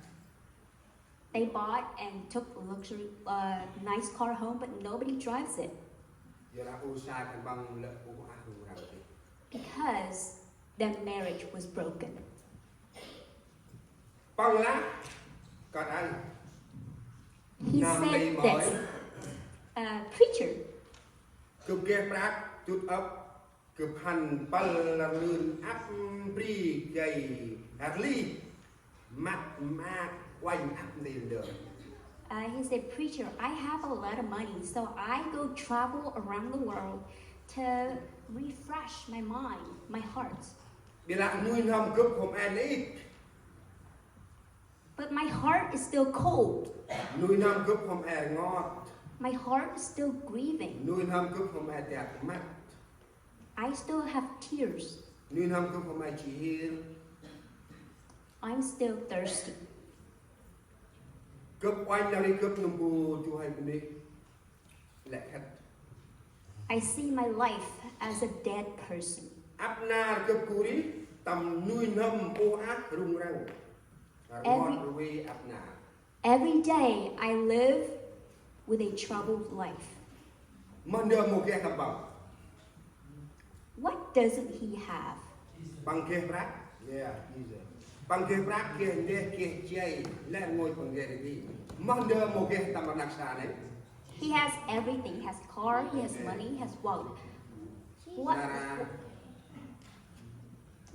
They bought and took a luxury, uh, nice car home, but nobody drives it. Yor lah ur sai khân păng lĕ ur ah rŭng răng. Because their marriage was broken. Păng lah, kơt ăn. He said this, uh, Preacher, gâp geh prăk dŭt ăp, gâp hăn pâl lơn ăp bri gay rli, măt maak uănh ăp ntil ndơ. Uh, he said, Preacher, I have a lot of money, so I go travel around the world to refresh my mind, my heart. Ƀiălah nuih n'hâm gâp hôm e nê êch. But my heart is still cold. Nuih n'hâm gâp hôm e rngot. My heart is still grieving. Nuih n'hâm gâp hôm e dak măt. I still have tears. Nuih n'hâm gâp hôm e ji hir. I'm still thirsty. Gâp uănh nau ri gâp nâm bu du huê bunuyh lĕ khât. I see my life as a dead person. Ăp nar gâp gŭ ri tâm nuih n'hâm ur ah rŭng răng. Every, rngot rvê ăp nar. Every day I live with a troubled life. Moh ndơ mâu geh tâm păng. What doesn't he have? Păng geh prăk. Yeah, Jesus. Păng geh prăk, geh ndeh, geh jay, lĕ rngôch păng geh ri. Moh ndơ mâu geh tâm rnăk sa nê. He has everything. He has car, he has money, he has wealth. What? Nar aơ,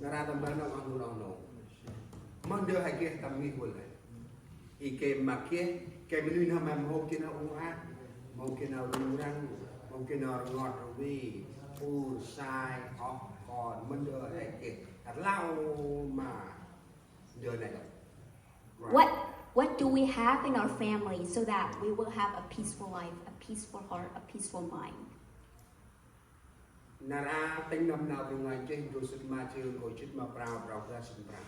nar aơ tâm ban nau ăn nô nô. Moh ndơ he geh tâm ngih vâl nê. I geh ma geh, geh ma nuih n'hâm ma mâu geh nau ur ah, mâu geh nau rŭng răng, mâu geh nau rngot rvê, ur sai, oh kon, moh ndơ he geh, rlau ma ndơ nê. What, what do we have in our family so that we will have a peaceful life, a peaceful heart, a peaceful mind? Nar aơ tĭng nâm Nau Brung Ngơi nchih ndrôl sĭt ma, jêng nkô̆ jât ma prao, prao bar sĭn prao.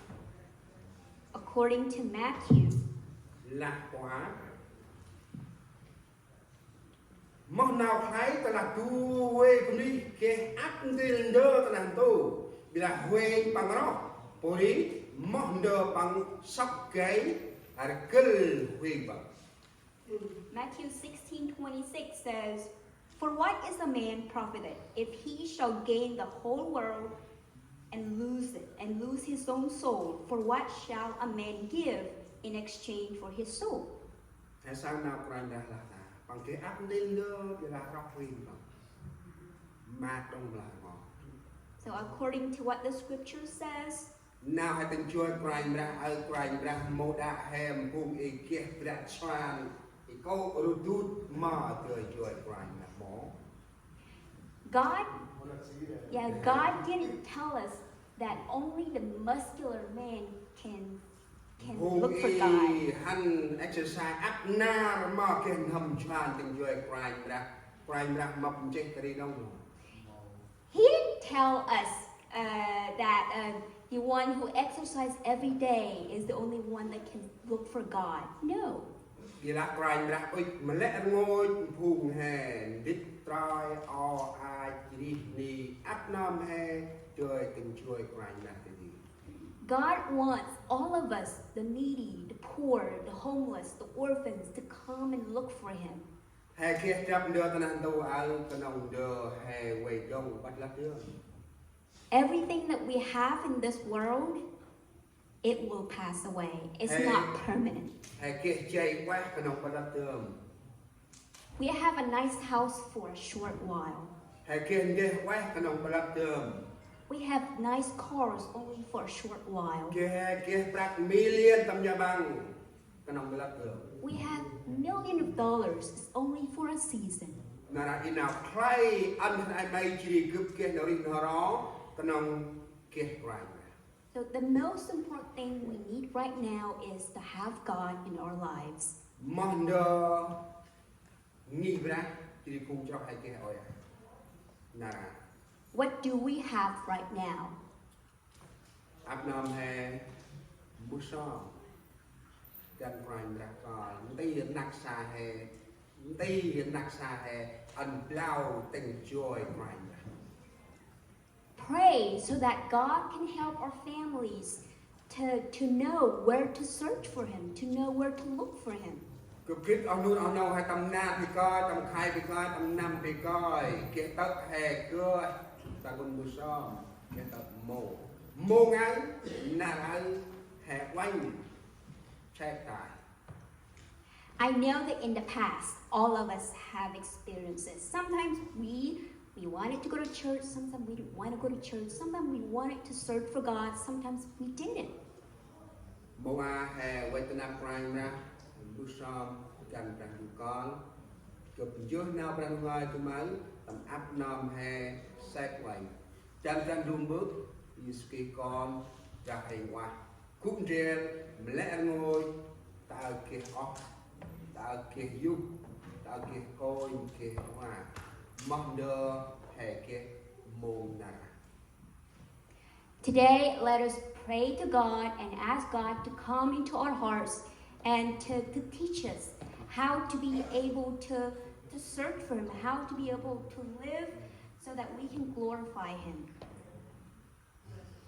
According to Matthew, lah pô a. Moh nau khlay tơlah du huê bunuyh geh ăp ntil ndơ tơlah ntu, ƀiălah huêng păng roh, pô ri moh ndơ păng sŏk gay rgâl huêng păng. Matthew sixteen twenty-six says, "For what is a man profited if he shall gain the whole world and lose it, and lose his own soul? For what shall a man give in exchange for his soul?" He saơ nau Kôranh Brah lah ta, păng geh ăp ntil ndơ, ƀiălah roh huêng păng mâu dŏng blah rngot. So according to what the scripture says, Nau he tĭng joi Kôranh Brah, ơ Kôranh Brah mâu đă he phung i geh brak suan, i kô̆ rŭt dŭt ma dơi joi Kôranh Brah mâu. God, yeah, God didn't tell us that only the muscular man can can look for God. Phung i hăn exercise ăp nar ma geh n'hâm suan tĭng joi Kôranh Brah, Kôranh Brah mâp nchih ta ri đŏng. He didn't tell us uh, that uh, the one who exercises every day is the only one that can look for God. No. Ƀiălah Kôranh Brah ŭch ma lĕ rngôch phung he ndĭt troi o ach rih ni ăp nơm he joi tĭng joi Kôranh Brah ta ri. God wants all of us, the needy, the poor, the homeless, the orphans, to come and look for Him. He geh drăp ndơ ta neh ntu aơ, knŏng ndơ he vay dŏng ƀă lăp dơm. Everything that we have in this world, it will pass away. It's not permanent. He geh jay ueh knŏng ƀă lăp dơm. We have a nice house for a short while. He geh ndeh ueh knŏng ƀă lăp dơm. We have nice cars only for a short while. Geh, he geh prăk million tâm ya ƀăng knŏng ƀă lăp dơm. We have million of dollars, it's only for a season. Nar aơ i nau khlay ăn khân ay may jêh ri gâp geh nau rêh n'ho ro knŏng geh Kôranh Brah. So the most important thing we need right now is to have God in our lives. Moh ndơ ngih Brah jêh ri phung chroh he geh ôi a. Nar aơ. What do we have right now? Ăp nơm he mbơh sơm. Găn Kôranh Brah kơl, nti rnăk sa he, nti rnăk sa he ăn blau tĭng joi Kôranh Brah. Pray so that God can help our families to, to know where to search for Him, to know where to look for Him. Gâp gĭt oh nô oh nô he tâm nar bơh kơi, tâm khay bơh kơi, tâm năm bơh kơi, geh tơ̆ he gơh ta gŭ mbơh sơm, geh tơ̆ mâu. Mâu ngăn, nar aơ he uănh, check time. I know that in the past, all of us have experiences. Sometimes we we wanted to go to church, sometimes we didn't want to go to church, sometimes we wanted to search for God, sometimes we didn't. Mâu a he vay ta năp Kôranh Brah, mbơh sơm, găn Brah Ndu kơl. Gâp njuh nau Brah Ndu ngơi ta mâu, tâm ăp nơm he sek vay. Găn Brah Ndu mbơh, Yêsu Krist kon, Brah Huêng Ueh. Gŭ ndrel ma lĕ rngôch, ta aơ geh oh, ta aơ geh yuh, ta aơ geh kônh, geh rua. Moh ndơ he geh mông nar aơ. Today, let us pray to God and ask God to come into our hearts and to, to teach us how to be able to, to search for Him, how to be able to live so that we can glorify Him.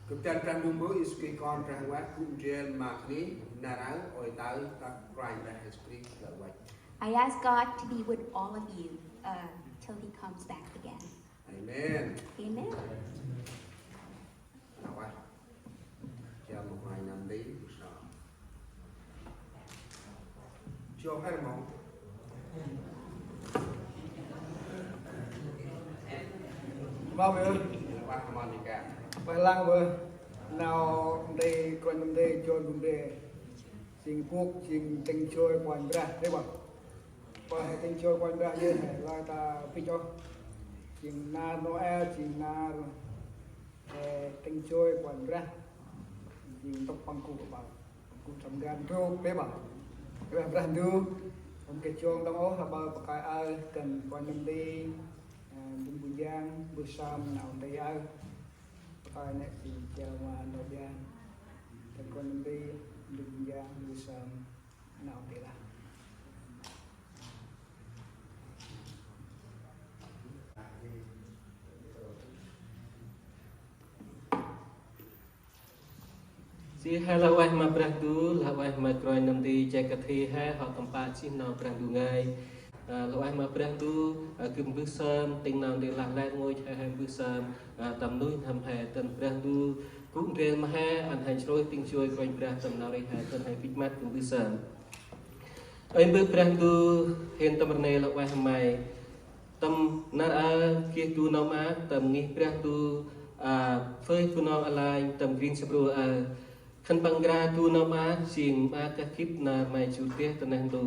Gâp dăn Brah Ndu mbơh, Yêsu Krist kon Brah Huêng Ueh, gŭ ndrel ma khân ay may, nar aơ, ôi ta aơ, ta Kôranh Brah Yêsu Krist lĕ văch. I ask God to be with all of you uh, till He comes back again. Amen. Amen. Nau ueh. Jao ma Kôranh nơm nti, mbơh sơm. Jao her mâu. Mâu bơ. Ueh mâu ni ka. Ueh lăng bơ. Nau nti Kôranh nơm nti, jao nơm nti. Jêng bôk, jêng tĭng joi Kôranh Brah, dê bă. Bă he tĭng joi Kôranh Brah, dê he, lơi ta bĭch ôh. Jêng nar Nôel, jêng nar, ơ, tĭng joi Kôranh Brah. Jêng ntŭk păng gŭ bă. Gŭ tâm gan trôk, dê bă. Brah, Brah Ndu, tâm geh jong đŏng ôh, aƀaơ pakơi aơ, dăn Kôranh nơm nti, ơ, Ndu Mbung Yang, mbơh sơm, nau nti aơ. Pakơi nĕ jêng jao ma nau Yang. Dăn Kôranh nơm nti, Ndu Mbung Yang, mbơh sơm, nau nti lah. Jêh he lah ueh ma Brah Ndu, lah ueh ma Kôranh nơm nti che kathi he, hŏ tâm pă jêh nau Brah Ndu ngơi. Ơ, lah ueh ma Brah Ndu, ơ, gâp mbơh sơm, tĭng nau nti lah lĕ rngôch he, he mbơh sơm, ơ, tâm nuih n'hâm he, dăn Brah Ndu gŭ ndrel ma he, ăn he nsrôyh tĭng joi Kôranh Brah tâm nau rêh he, dăn he bĭch măt gâp mbơh sơm. Ơi mbơh Brah Ndu, hên tâm rnê lah ueh ma may. Tâm nar aơ geh du nau maak, tâm ngih Brah Ndu, A, phơi Bunong Airlines tâm Greensboro, a, khân păng nkra du nau maak, jêng maak kah gĭt nar may jŭr deh ta neh ntu.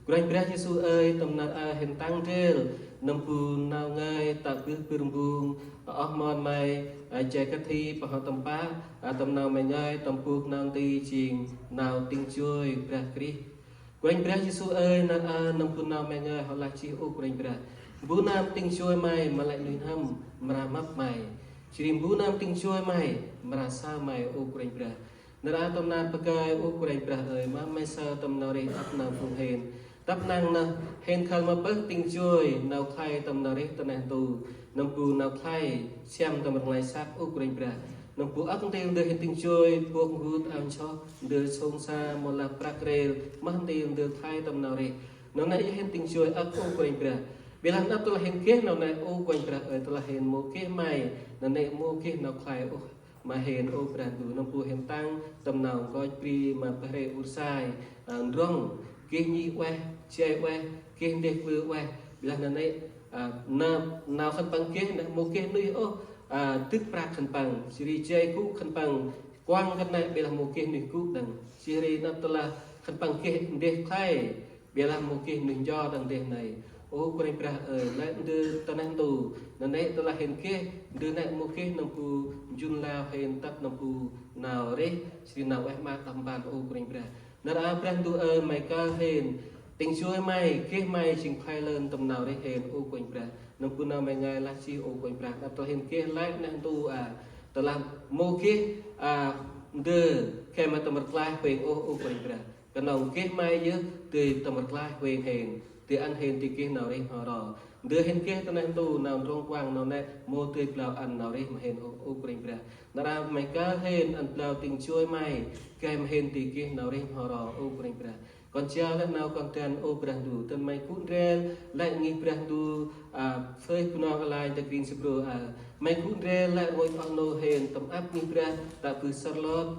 Kôranh Brah Yêsu ơi, tâm nar aơ hên tăng ndrel nâm bu nau ngơi tă bơh bâr mbung, a, oh mon may, a, jay kơt hi pơh tâm pă, a, tâm nau may ngơi tâm bôk nau nti jêng nau tĭng joi Brah Krist. Kôranh Brah Yêsu ơi, nar aơ nâm bu nau may ngơi hŏ lah jêh ôh Kôranh Brah. Mbu nơm tĭng joi may ma lĕ nuih n'hâm mra mâp may. Jêh ri mbu nơm tĭng joi may mra saơ may ôh Kôranh Brah. Nar aơ tâm nar pơkơi ôh Kôranh Brah ơi, ma may saơ tâm nau rêh ăp nơm phung hên. Tăp năng nơh hên khâl ma pơh tĭng joi nau khlay tâm nau rêh ta neh ntu. Nâm bu nau khlay siăm tâm rnglay săk ôh Kôranh Brah. Nâm bu âk ntil ndơ hên tĭng joi, bôk ngut ao nsoh, ndơ sông sa, mâu lah prăk rêl, mah ntil ndơ khlay tâm nau rêh. Nau nây hên tĭng joi âk ôh Kôranh Brah. Ƀiălah nđâp tơlah hên geh nau nây ôh Kôranh Brah ơi, tơlah hên mâu geh may, nau nây mâu geh nau khlay ôh ma hên ôh Brah Ndu. Nâm bu hên tăng tâm nau nkoch bri ma pơh rê ur sai, a, ndrŏng, geh nhih ueh, jay ueh, geh ndeh klư ueh. Ƀiălah nau nây, a, nau, nau khân păng geh, nây mâu geh nuih ôh, a, dâk prăk khân păng, jêh ri jay gŭ khân păng kuăng kơt nây, ƀiălah mâu geh nuih gŭ đŏng. Jêh ri nđâp tơlah khân păng geh ndeh khlay, ƀiălah mâu geh nuih ncho đŏng ndeh nây. Ơ Kôranh Brah ơi, lĕ ndơ ta neh ntu, nau nây tơlah hên geh, ndơ nây mâu geh nâm bu njŭn lao hên tât nâm bu nau rêh, jêh ri nau ueh maak đah mpăn ơ Kôranh Brah. Nar aơ Brah Ndu ơi, may kơl hên tĭng joi may, geh may jêng khlay lơn tâm nau rêh hên ơ Kôranh Brah. Nâm bu nau may ngơi lah jêh ơ Kôranh Brah. Nđâp tơlah hên geh lĕ neh ntu a, tơlah mâu geh, a, ndơ gay ma tâm rklaih huêng ôh ơ Kôranh Brah. Knŏng geh may yơh dơi tâm rklaih huêng hên, dơi ăn hên dơi geh nau rêh n'ho ro. Ndơ hên geh ta neh ntu nau ndrŏng kuăng nau nĕ mâu dơi blau ăn nau rêh ma hên ôh ơ Kôranh Brah. Nar aơ may kơl hên ăn blau tĭng joi may, gay ma hên dơi geh nau rêh n'ho ro ơ Kôranh Brah. Kon jao lĕ nau kon dăn ơ Brah Ndu, dăn may gŭ ndrel lĕ ngih Brah Ndu, a, phơi Bunong Airlines ta Greensboro a. May gŭ ndrel lĕ rngôch oh nô hên tâm ăp ngih Brah tă bơh Charlotte,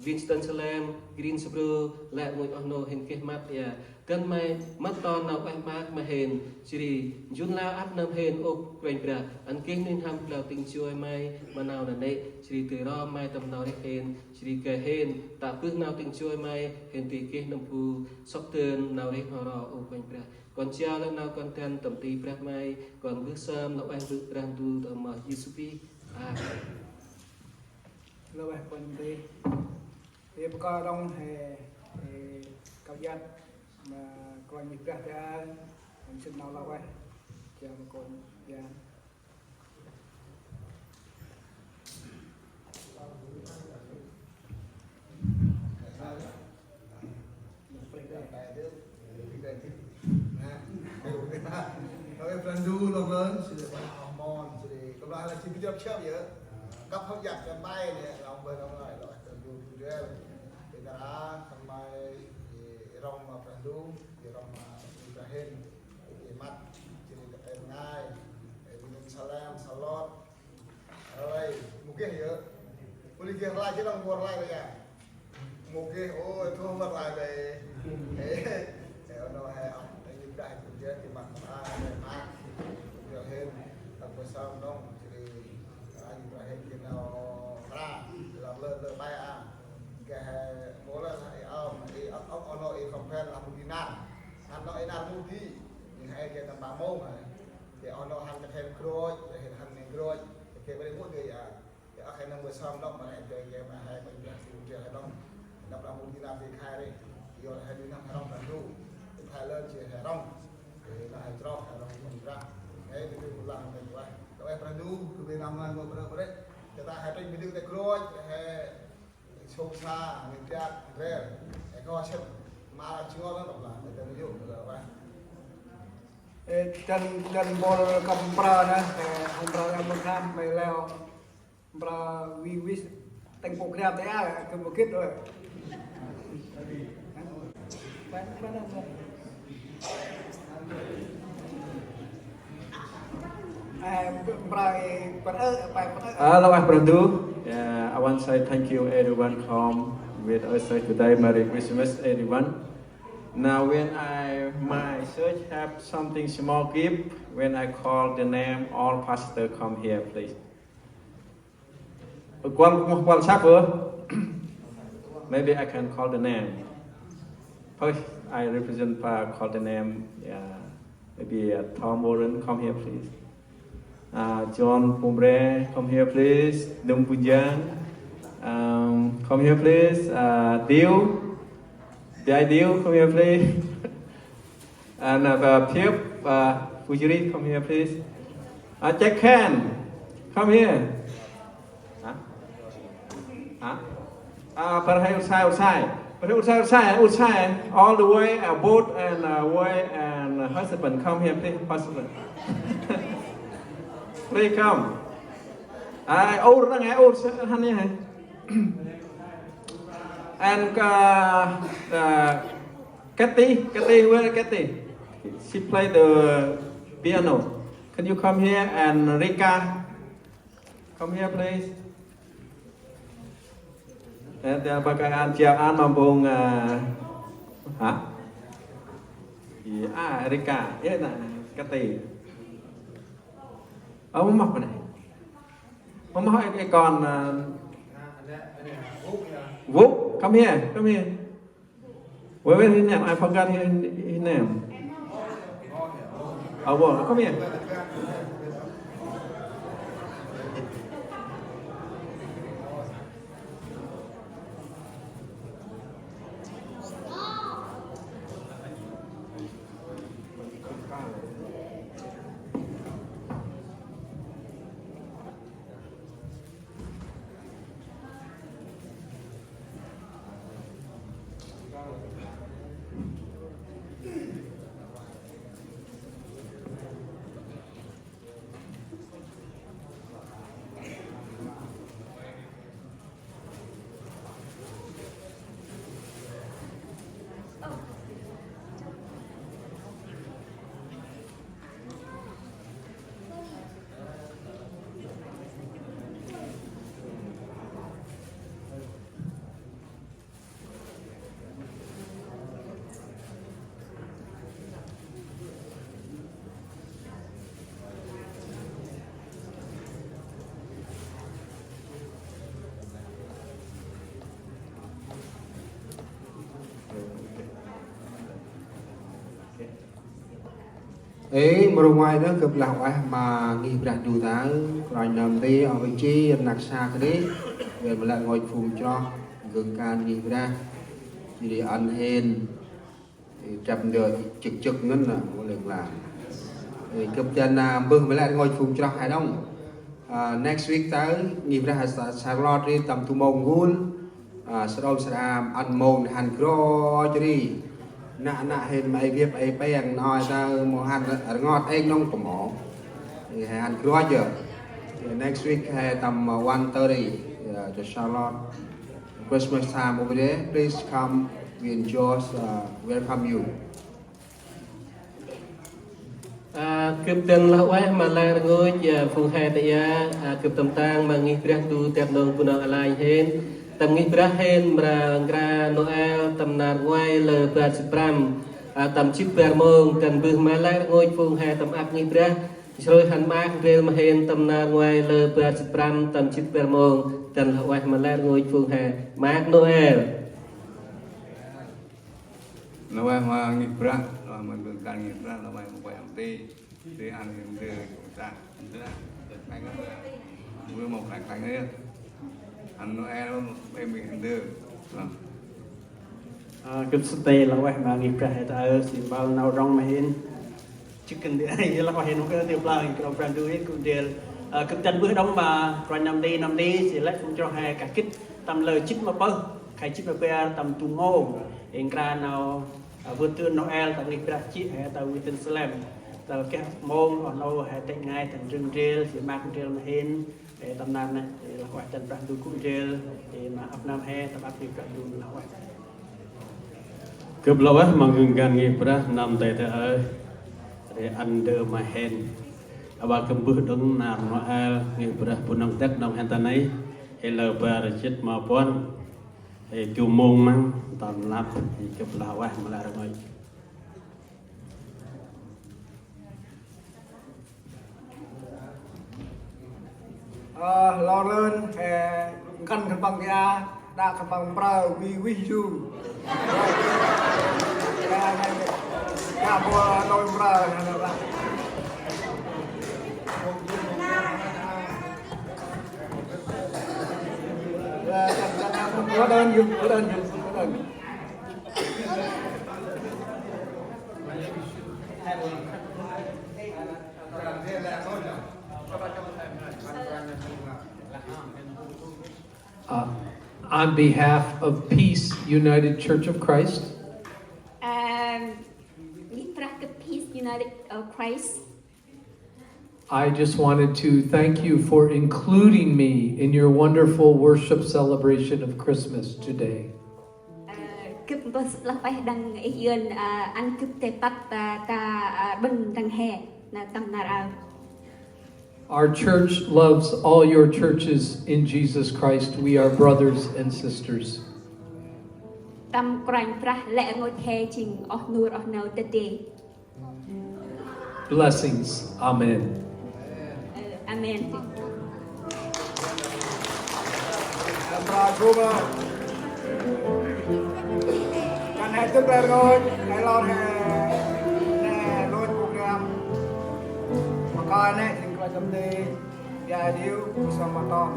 Winston-Salem, Greensboro, lĕ rngôch oh nô hên geh măt a. Dăn may mât ton nau ueh maak ma hên, jêh ri njŭn lao ăp nơm hên ôh Kôranh Brah, ăn geh nuih n'hâm blau tĭng joi may ma nau nanê̆, jêh ri dơi rom may tâm nau rêh hên, jêh ri gay hên tă bơh nau tĭng joi may, hên dơi geh nâm bu sŏk dơn nau rêh n'ho ro ôh Kôranh Brah. Kon jao lĕ nau kon dăn tâm ti Brah may, kon mbơh sơm lŏ ueh bơh Brah Ndu ta amoh Yêsu Krist. Amen. Lŏ ueh kon ti. Ri bơh kơ đŏng he, he kâo iăt ma Kôranh Brah ta, hên sĭt nau lŏ ueh. Jao ma kon iăt. Ơ Brah Ndu, lŏng lơn, jêh ri ƀah oh mon, jêh ri kâo lah jêh ri jăp jăp yơh. Kăp hŏ jăp jăp bai nê, lŏng bai lŏng lai, lŏng Brah Ndu tu rel. Ê ta ra, khân may, ê rŏng ma Brah Ndu, ê rŏng ma Ibrahim, ê măt, jêh ri ta ê ngai, ê Winston-Salem, Charlotte, Rlai, mâu geh yơh. Ƀu geh rlai jêh nŏng, mâu rlai rlai a. Mâu geh, ôi, thua mâu rlai rlai. Ê, ê, oh nô he, ơ, ê, Yudah, ê, Yudah, ti măt măt a, ê, măt. Yudah hên, tâm ƀơi sơm nŏng, jêh ri, a, Yudah hên geh nau mra, lăm lơ, lơ bai a. Geh he, mâu lơ, ê, ơ, ê, ơ, ơ, oh nô, ê, khŏm phen, lăm mâu di nar. Ăn nô, ê, nar mâu di. Ê, he, geh tâm ba mông, he. Ê, oh nô hăn ta khen grôch, ê, hăn ta khen grôch, ta khen ƀrê mŭt dơi a. Ê, ơ, khen nâm ƀơi sơm nŏng, ma rê, ê, ê, ma he, ma he, ê, ê, he nŏng. Nâm lah mŭt di nâm ê khai rê. Ê, oh, he di nâm he rŏng Brah Ndu. Ê, khai lơn jêh he rŏng. Ê, nâm he chroh, he rŏng Brah. Ê, ê, ê, ê, lah, ê, ê, ê, Brah Ndu, kơ ƀrê nâm, ê, ê, ê, ê, ê, ta he trênh ƀư dơi ta grôch, he Sông sa, ngên tiak, ndrel. Ê, kơ sĭt, ma jêng ngol lăm lah, ê, ta nê yôk, ta lah, ê. Ê, dăn, dăn bol kăm mprơ nê, ê, mprơ nê mprơ nê, may leo. Mprơ wi wi, têng pô gram ta a, kơ mô gĭt ơi. Hello, everyone. Yeah, I want to say thank you everyone come with us today. Merry Christmas, everyone. Now, when I, my church have something small gift, when I call the name, all pastor come here, please. Kuăl, kuăl săk ơ. Maybe I can call the name. First, I represent pa call the name. Yeah. Maybe uh, Tom Warren, come here, please. Uh, John Pumbre, come here, please. Dum Bunjang, um, come here, please. Uh, Diu, Dai Diu, come here, please. And uh, Phip, uh, Fujiri, come here, please. Uh, Jack Ken, come here. Hả? Hả? Uh, Parhai Ursai, Ursai. Parhai Ursai, Ursai, Ursai, all the way, uh, both and uh, wife and uh, husband, come here, please, husband. Please come. Ai, ur đang ai, ur hăn nhé. And uh, uh, Kathy, Kathy, where Kathy? She played the piano. Can you come here? And Rika, come here, please. Ê, tê bác cái ăn chia ăn mà bông à, hả? Ê, à, Rika, ê nè, cái tì. Ơ, mắm mọc này. Mắm mọc cái con à, Vuk, come here, come here. Wait, wait, his name. I forgot his, his name. Oh, well, come here. Ê, mrô ngoai nơh, gâp lah ueh ma ngih Brah du ta, kôranh nơm ti, oh vê chi, rnăk sa kơt đê, wer ma lĕ rngôch phung chroh, gơng kan ngih Brah, jêh ri ăn hên, ê, trăp ndơ chơk chơk ngăn nă, mâu lĕ lah. Ê, gâp dăn, a, mbơh ma lĕ rngôch phung chroh he đŏng. A, next week ta, ngih Brah sa, sa rlot ri tâm du mông n'gul, a, srôm srăm ăn mông hăn gro jêh ri. Nă nă hên ma ê biăp ê peng, nơh ta mâu hăn rngot êng nŏng pơmâu. Ê, he hăn gro jêh. Ê, next week he tâm, a, one thirty, a, to Charlotte. Christmas time over there. Please come. We enjoy, uh, welcome you. A, gâp dăn lah ueh ma lĕ rngôch, a, phung he ta aơ, a, gâp tâm tang ma ngih Brah du tep nong Bunong alai hên. Tâm ngih Brah hên mra nkra Noel tâm nar ngoai lơ bar jât prăm, a, tâm jât bar mông, dăn mbơh ma lĕ rngôch phung he tâm ăp ngih Brah. Nsrôih hăn maak ndrel ma hên tâm nar ngoai lơ bar jât prăm tâm jât bar mông, dăn lah ueh ma lĕ rngôch phung he. Maak Noel. Lah ueh ma ngih Brah, lah ueh ma gâp kan ngih Brah, lah ueh ma ueh ăn ti. Ti ăn hên ndơ, sa. Ndơ, khlay khlay. Ui, mâu khlay khlay ngơi. Ăn Noel, ê mi hên ndơ. Lah. A, gâp săk lah ueh ma ngih Brah he ta aơ, si mbal nau rŏng ma hên. Chih kăn dê, ê, lah ueh hên, nông kơ dê blang, kơ nông Brah du hên, gâp dê, a, gâp dăn mbơh đŏng ma, kôranh nơm ti, nơm ti, si lĕ phung chroh he, kah gĭt, tâm lơ jât ma pơh, khay jât ma bar, tâm du mông, ê, nkra nau, a, vơt tưn Noel, tâm ngih Brah jêh, he, ta Winston Salem, ta geh mông, oh nô, he, têk ngai, tâm ndrơng ndrel, si maak ndrel ma hên, Ê, tâm nar nê, ê, lah ueh dăn Brah du gŭ ndrel, ê, ma ăp nơm he, tâm ăp ngih Brah du lah ueh. Gâp lah ueh ma gâp kan ngih Brah nơm ti ta aơ, ri ăn ndơ ma hên. Aƀaơ gâp mbơh đŏng nar Noel, ngih Brah Bunong tep nong hên ta nây, ê, lơ bar jât ma puăn, ê, du mông măng, tâm lăp, ê, gâp lah ueh ma lĕ rngôch. Ơ, lor lơn, ơ, ngăn khân păng kia, đă khân păng mprơ, wi wih yu. Ơ, ngăn, ya, bol lor mprơ, ngăn, ngăn. Ơ, ngăn, ngăn, ngăn, ngăn, ngăn, ngăn, ngăn. Uh, on behalf of Peace United Church of Christ, Ơ, ngih brah kơ Peace United, ơ, Christ. I just wanted to thank you for including me in your wonderful worship celebration of Christmas today. Ơ, gâp mbơh sơ̆p lah ueh đăng ih yơn, ơ, ăn gâp tê păp, ơ, ta, ơ, ƀơ̆ng đăng he, nau tâm nar aơ. Our church loves all your churches in Jesus Christ. We are brothers and sisters. Tâm Kôranh Brah lĕ rngôch he jêng oh nur oh nau tât đê. Blessings. Amen. Ơ, amen. Kan he tŭk lĕ rngôch, he lor he, nê, lôch program. Ma kơi nê, jêng klach tâm ti, ya diu, bu sŏng ma ton.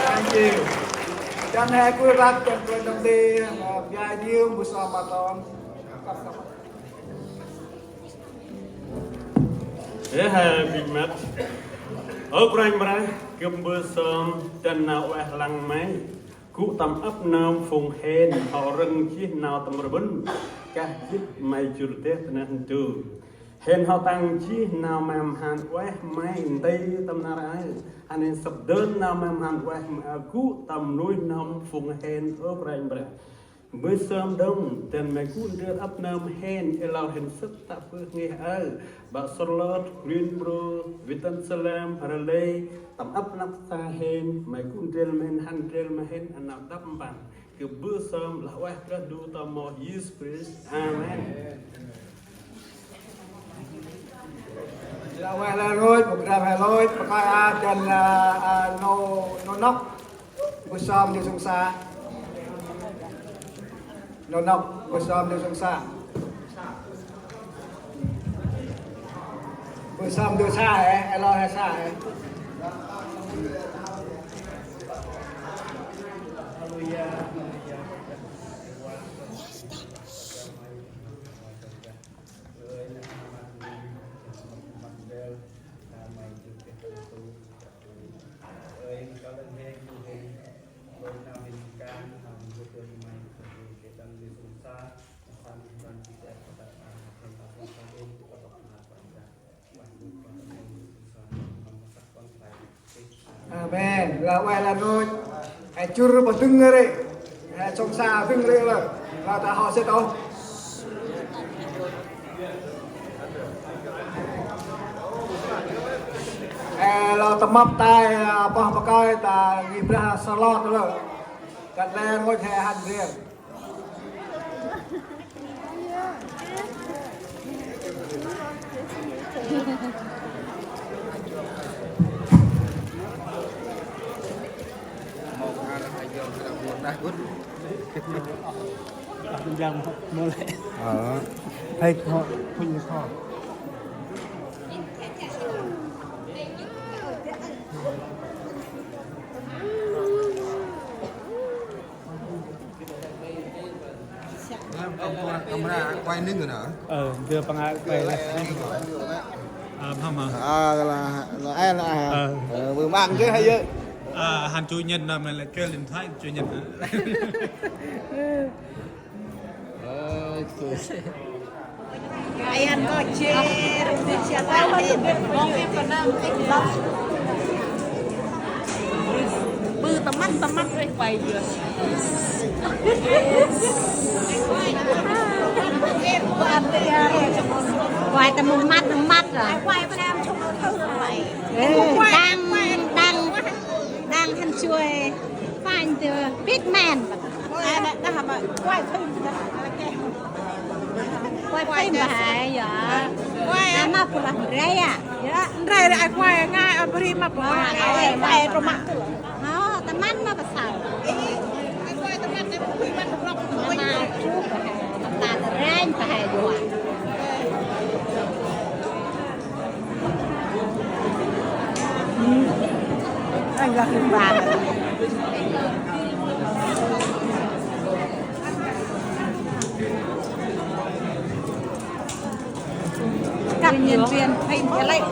Thank you. Dăn he gŭ răp, dăn gŭ tâm ti, ơ, bia diu, bu sŏng ma ton. Ơ, he bĭch măt. Ơ Kôranh Brah, gâp mbơh sơm dăn nau ueh lăng May. Gŭ tâm ăp nơm phung hên hŏ râng jêh nau tâm rbŭn, kah jêh May jŭr deh ta neh ntu. Hên hŏ tăng jêh nau ma mhan ueh May nti tâm nar aơ. Hên săp dơn nau ma mhan ueh May gŭ tâm nuih nơm phung hên, ơ Kôranh Brah. Mbơh sơm đŏng, dăn May gŭ ndrel ăp nơm hên, ê lor hên sât tă bơh ngih aơ. Bah Charlotte, Greenboro, Winston-Salem, Raleigh, tâm ăp năp sa hên, May gŭ ndrel ma hên, hăn ndrel ma hên, a nau đăp mpăn. Gâp mbơh sơm lah ueh Brah Ndu ta amoh Yêsu Krist. Amen. Lah ueh lah rngôch, program he lôch, pa kơi a dăn, a, a, nô, nô Nŏk. Mbơh sơm dơi sông sa. Nô Nŏk, mbơh sơm dơi sông sa. Mbơh sơm dơi sa, ơ, ơ, lor he sa, ơ. Amen. Lah ueh lah rngôch. He jŭr pa dâng ri. He sông sa dâng ri lah. Lah ta hŏ sĭt ôh. He lah tâm mâp tay, a, pah pa kơi ta ngih Brah Charlotte lah. Kăt lĕ rngôch he hăn riêng. Camera quay nưng rồi nè. Ờ, dưa păng ai quay. Ờ, hăm hăm. À, là, là ai là? Ờ. Ờ, mười mạng chứ hay chứ. À, hăn chủ nhật nè, mình lại kêu điện thoại chủ nhật nè. Ayan ko che, siapa ni? Bư tâm măt, tâm măt, ơi, quay chưa? Quay tâm măt, tâm măt rồi. Quay bên em trông nó thơm vậy. Ê, đang, đang, đang hăn chui. Phanh từ Big Man. Quay phim hả? Quay phim hả? Quay phim hả? Quay. Ama pula rai à? Rai rai quay ngai, abri ma pula. Quay, quay, quay. Hả, tâm măt ma pasal. Quay tâm măt, tâm măt. Ama chụp hả? Tâm măt rai hả? Các nhân viên phim cái lệnh.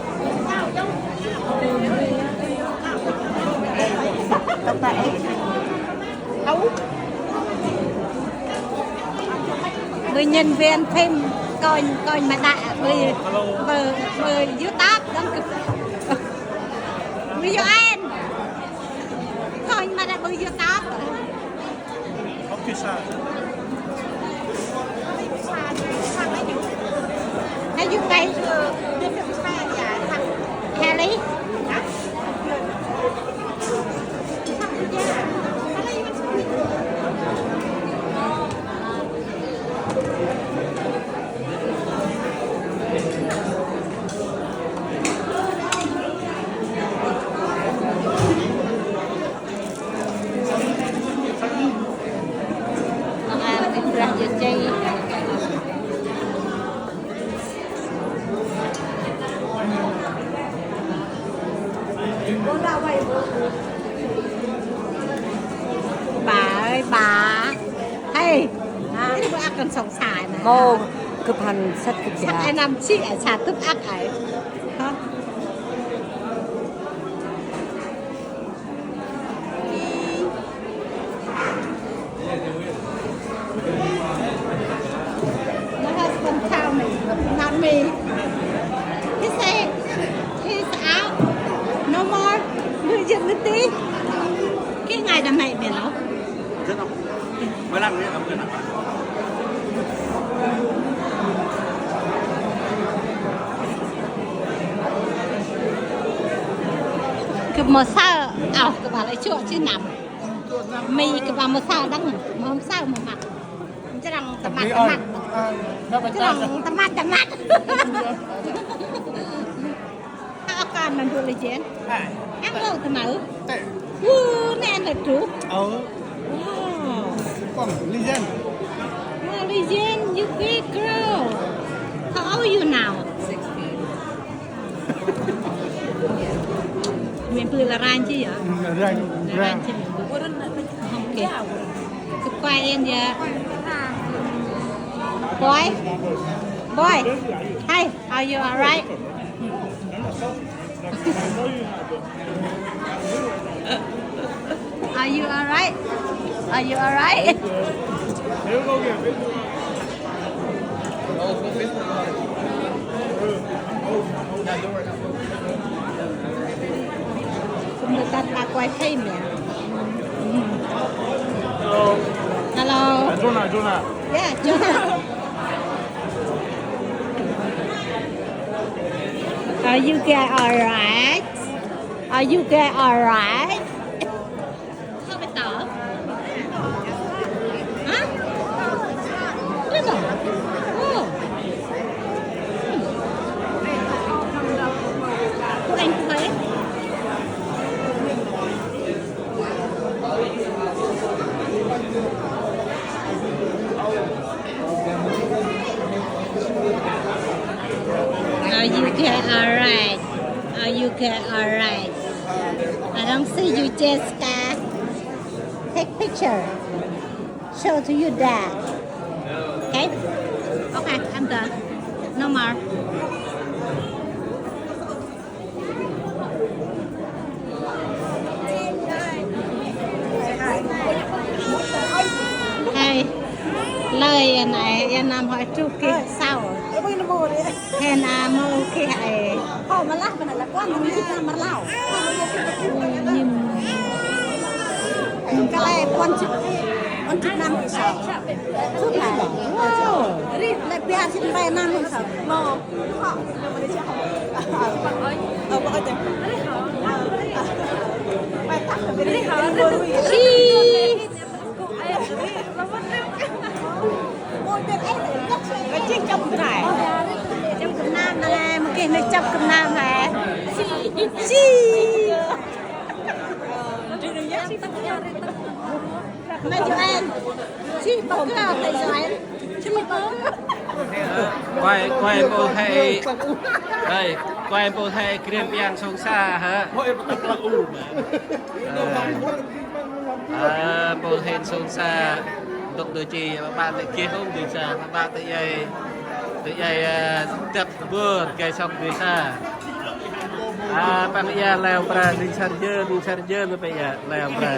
Bơ nhân viên phim, kônh, kônh ma đă bơ, bơ, bơ YouTube đăng ký. Bơ UN. Kônh ma đă bơ YouTube. Hãy dùng tay. Kelly. Bà ơi, bà. Hey, cái bữa ăn cần sống xài mà. Mô, kơ phần sắt kơ sắt ai năm chị ai xài tức ác ấy. Hả? My husband tell me, not me. He say he's out, no more. Người dân người tí. Cái ngày đằng này mẹ nó. Kơ mô saơ, ao kơ ba lĕ chuă chi năm. Mi kơ ba mô saơ đăng, mô saơ mô măt. Jrăng tâm măt tâm măt. Jrăng tâm măt tâm măt. Hao kan năn du Lijen. Hang lo tơ mau. Wu, nê nê du. Ơ. Wow. Kong Lijen. Wow, Lijen, you big girl. How old you now? Sixteen. Mẹ bư la ran chi ya? La ran. La ran chi mẹ bư. Okay. Subscribe in ya. Boy. Boy. Hi. Are you alright? Are you alright? Are you alright? Người ta, ta quay phim nè. Hello. Hello. Jonah, Jonah. Yeah, Jonah. Are you guys alright? Are you guys alright? Sao mày tỏ? Hả? Biết rồi. Ồ. Của anh thấy. Are you guys alright? Are you guys alright? I don't see you, Jessica. Take picture. Show to your dad. Okay, I'm done. No more. Hey, lơi ya nai, ya năm hỏi truk kì sau. Hên a mâu kì ai. Hô, ma lah bana la kuan, ma lah, ma lah. Nim. Nim ka lai kuan chip. Kuan chip năm kì sau. Chip lai. Wow. Ri, lai pia chip bai năm kì sau. Mâu. Hô. Hô, hô, hô. Chi. Chụp Nam nè, mâu geh nê chụp Nam nè. Chi. Nê Yuan. Chi, bác gà, nê Yuan. Chi, bác gà. Quay, quay mpôl he. Đây, quay mpôl he, Krian Piang Sông Sa hả? Ơ, mpôl hên Sông Sa, ntŭk dô chi, ma ƀă lĕ geh ôm dơi sa, ma ƀă tơ djai, tơ djai, ơ, dăp bơr, gay sŏk dơi sa. A, păng ia leo pra, ning sar jơ, ning sar jơ, nơ pe ia leo pra.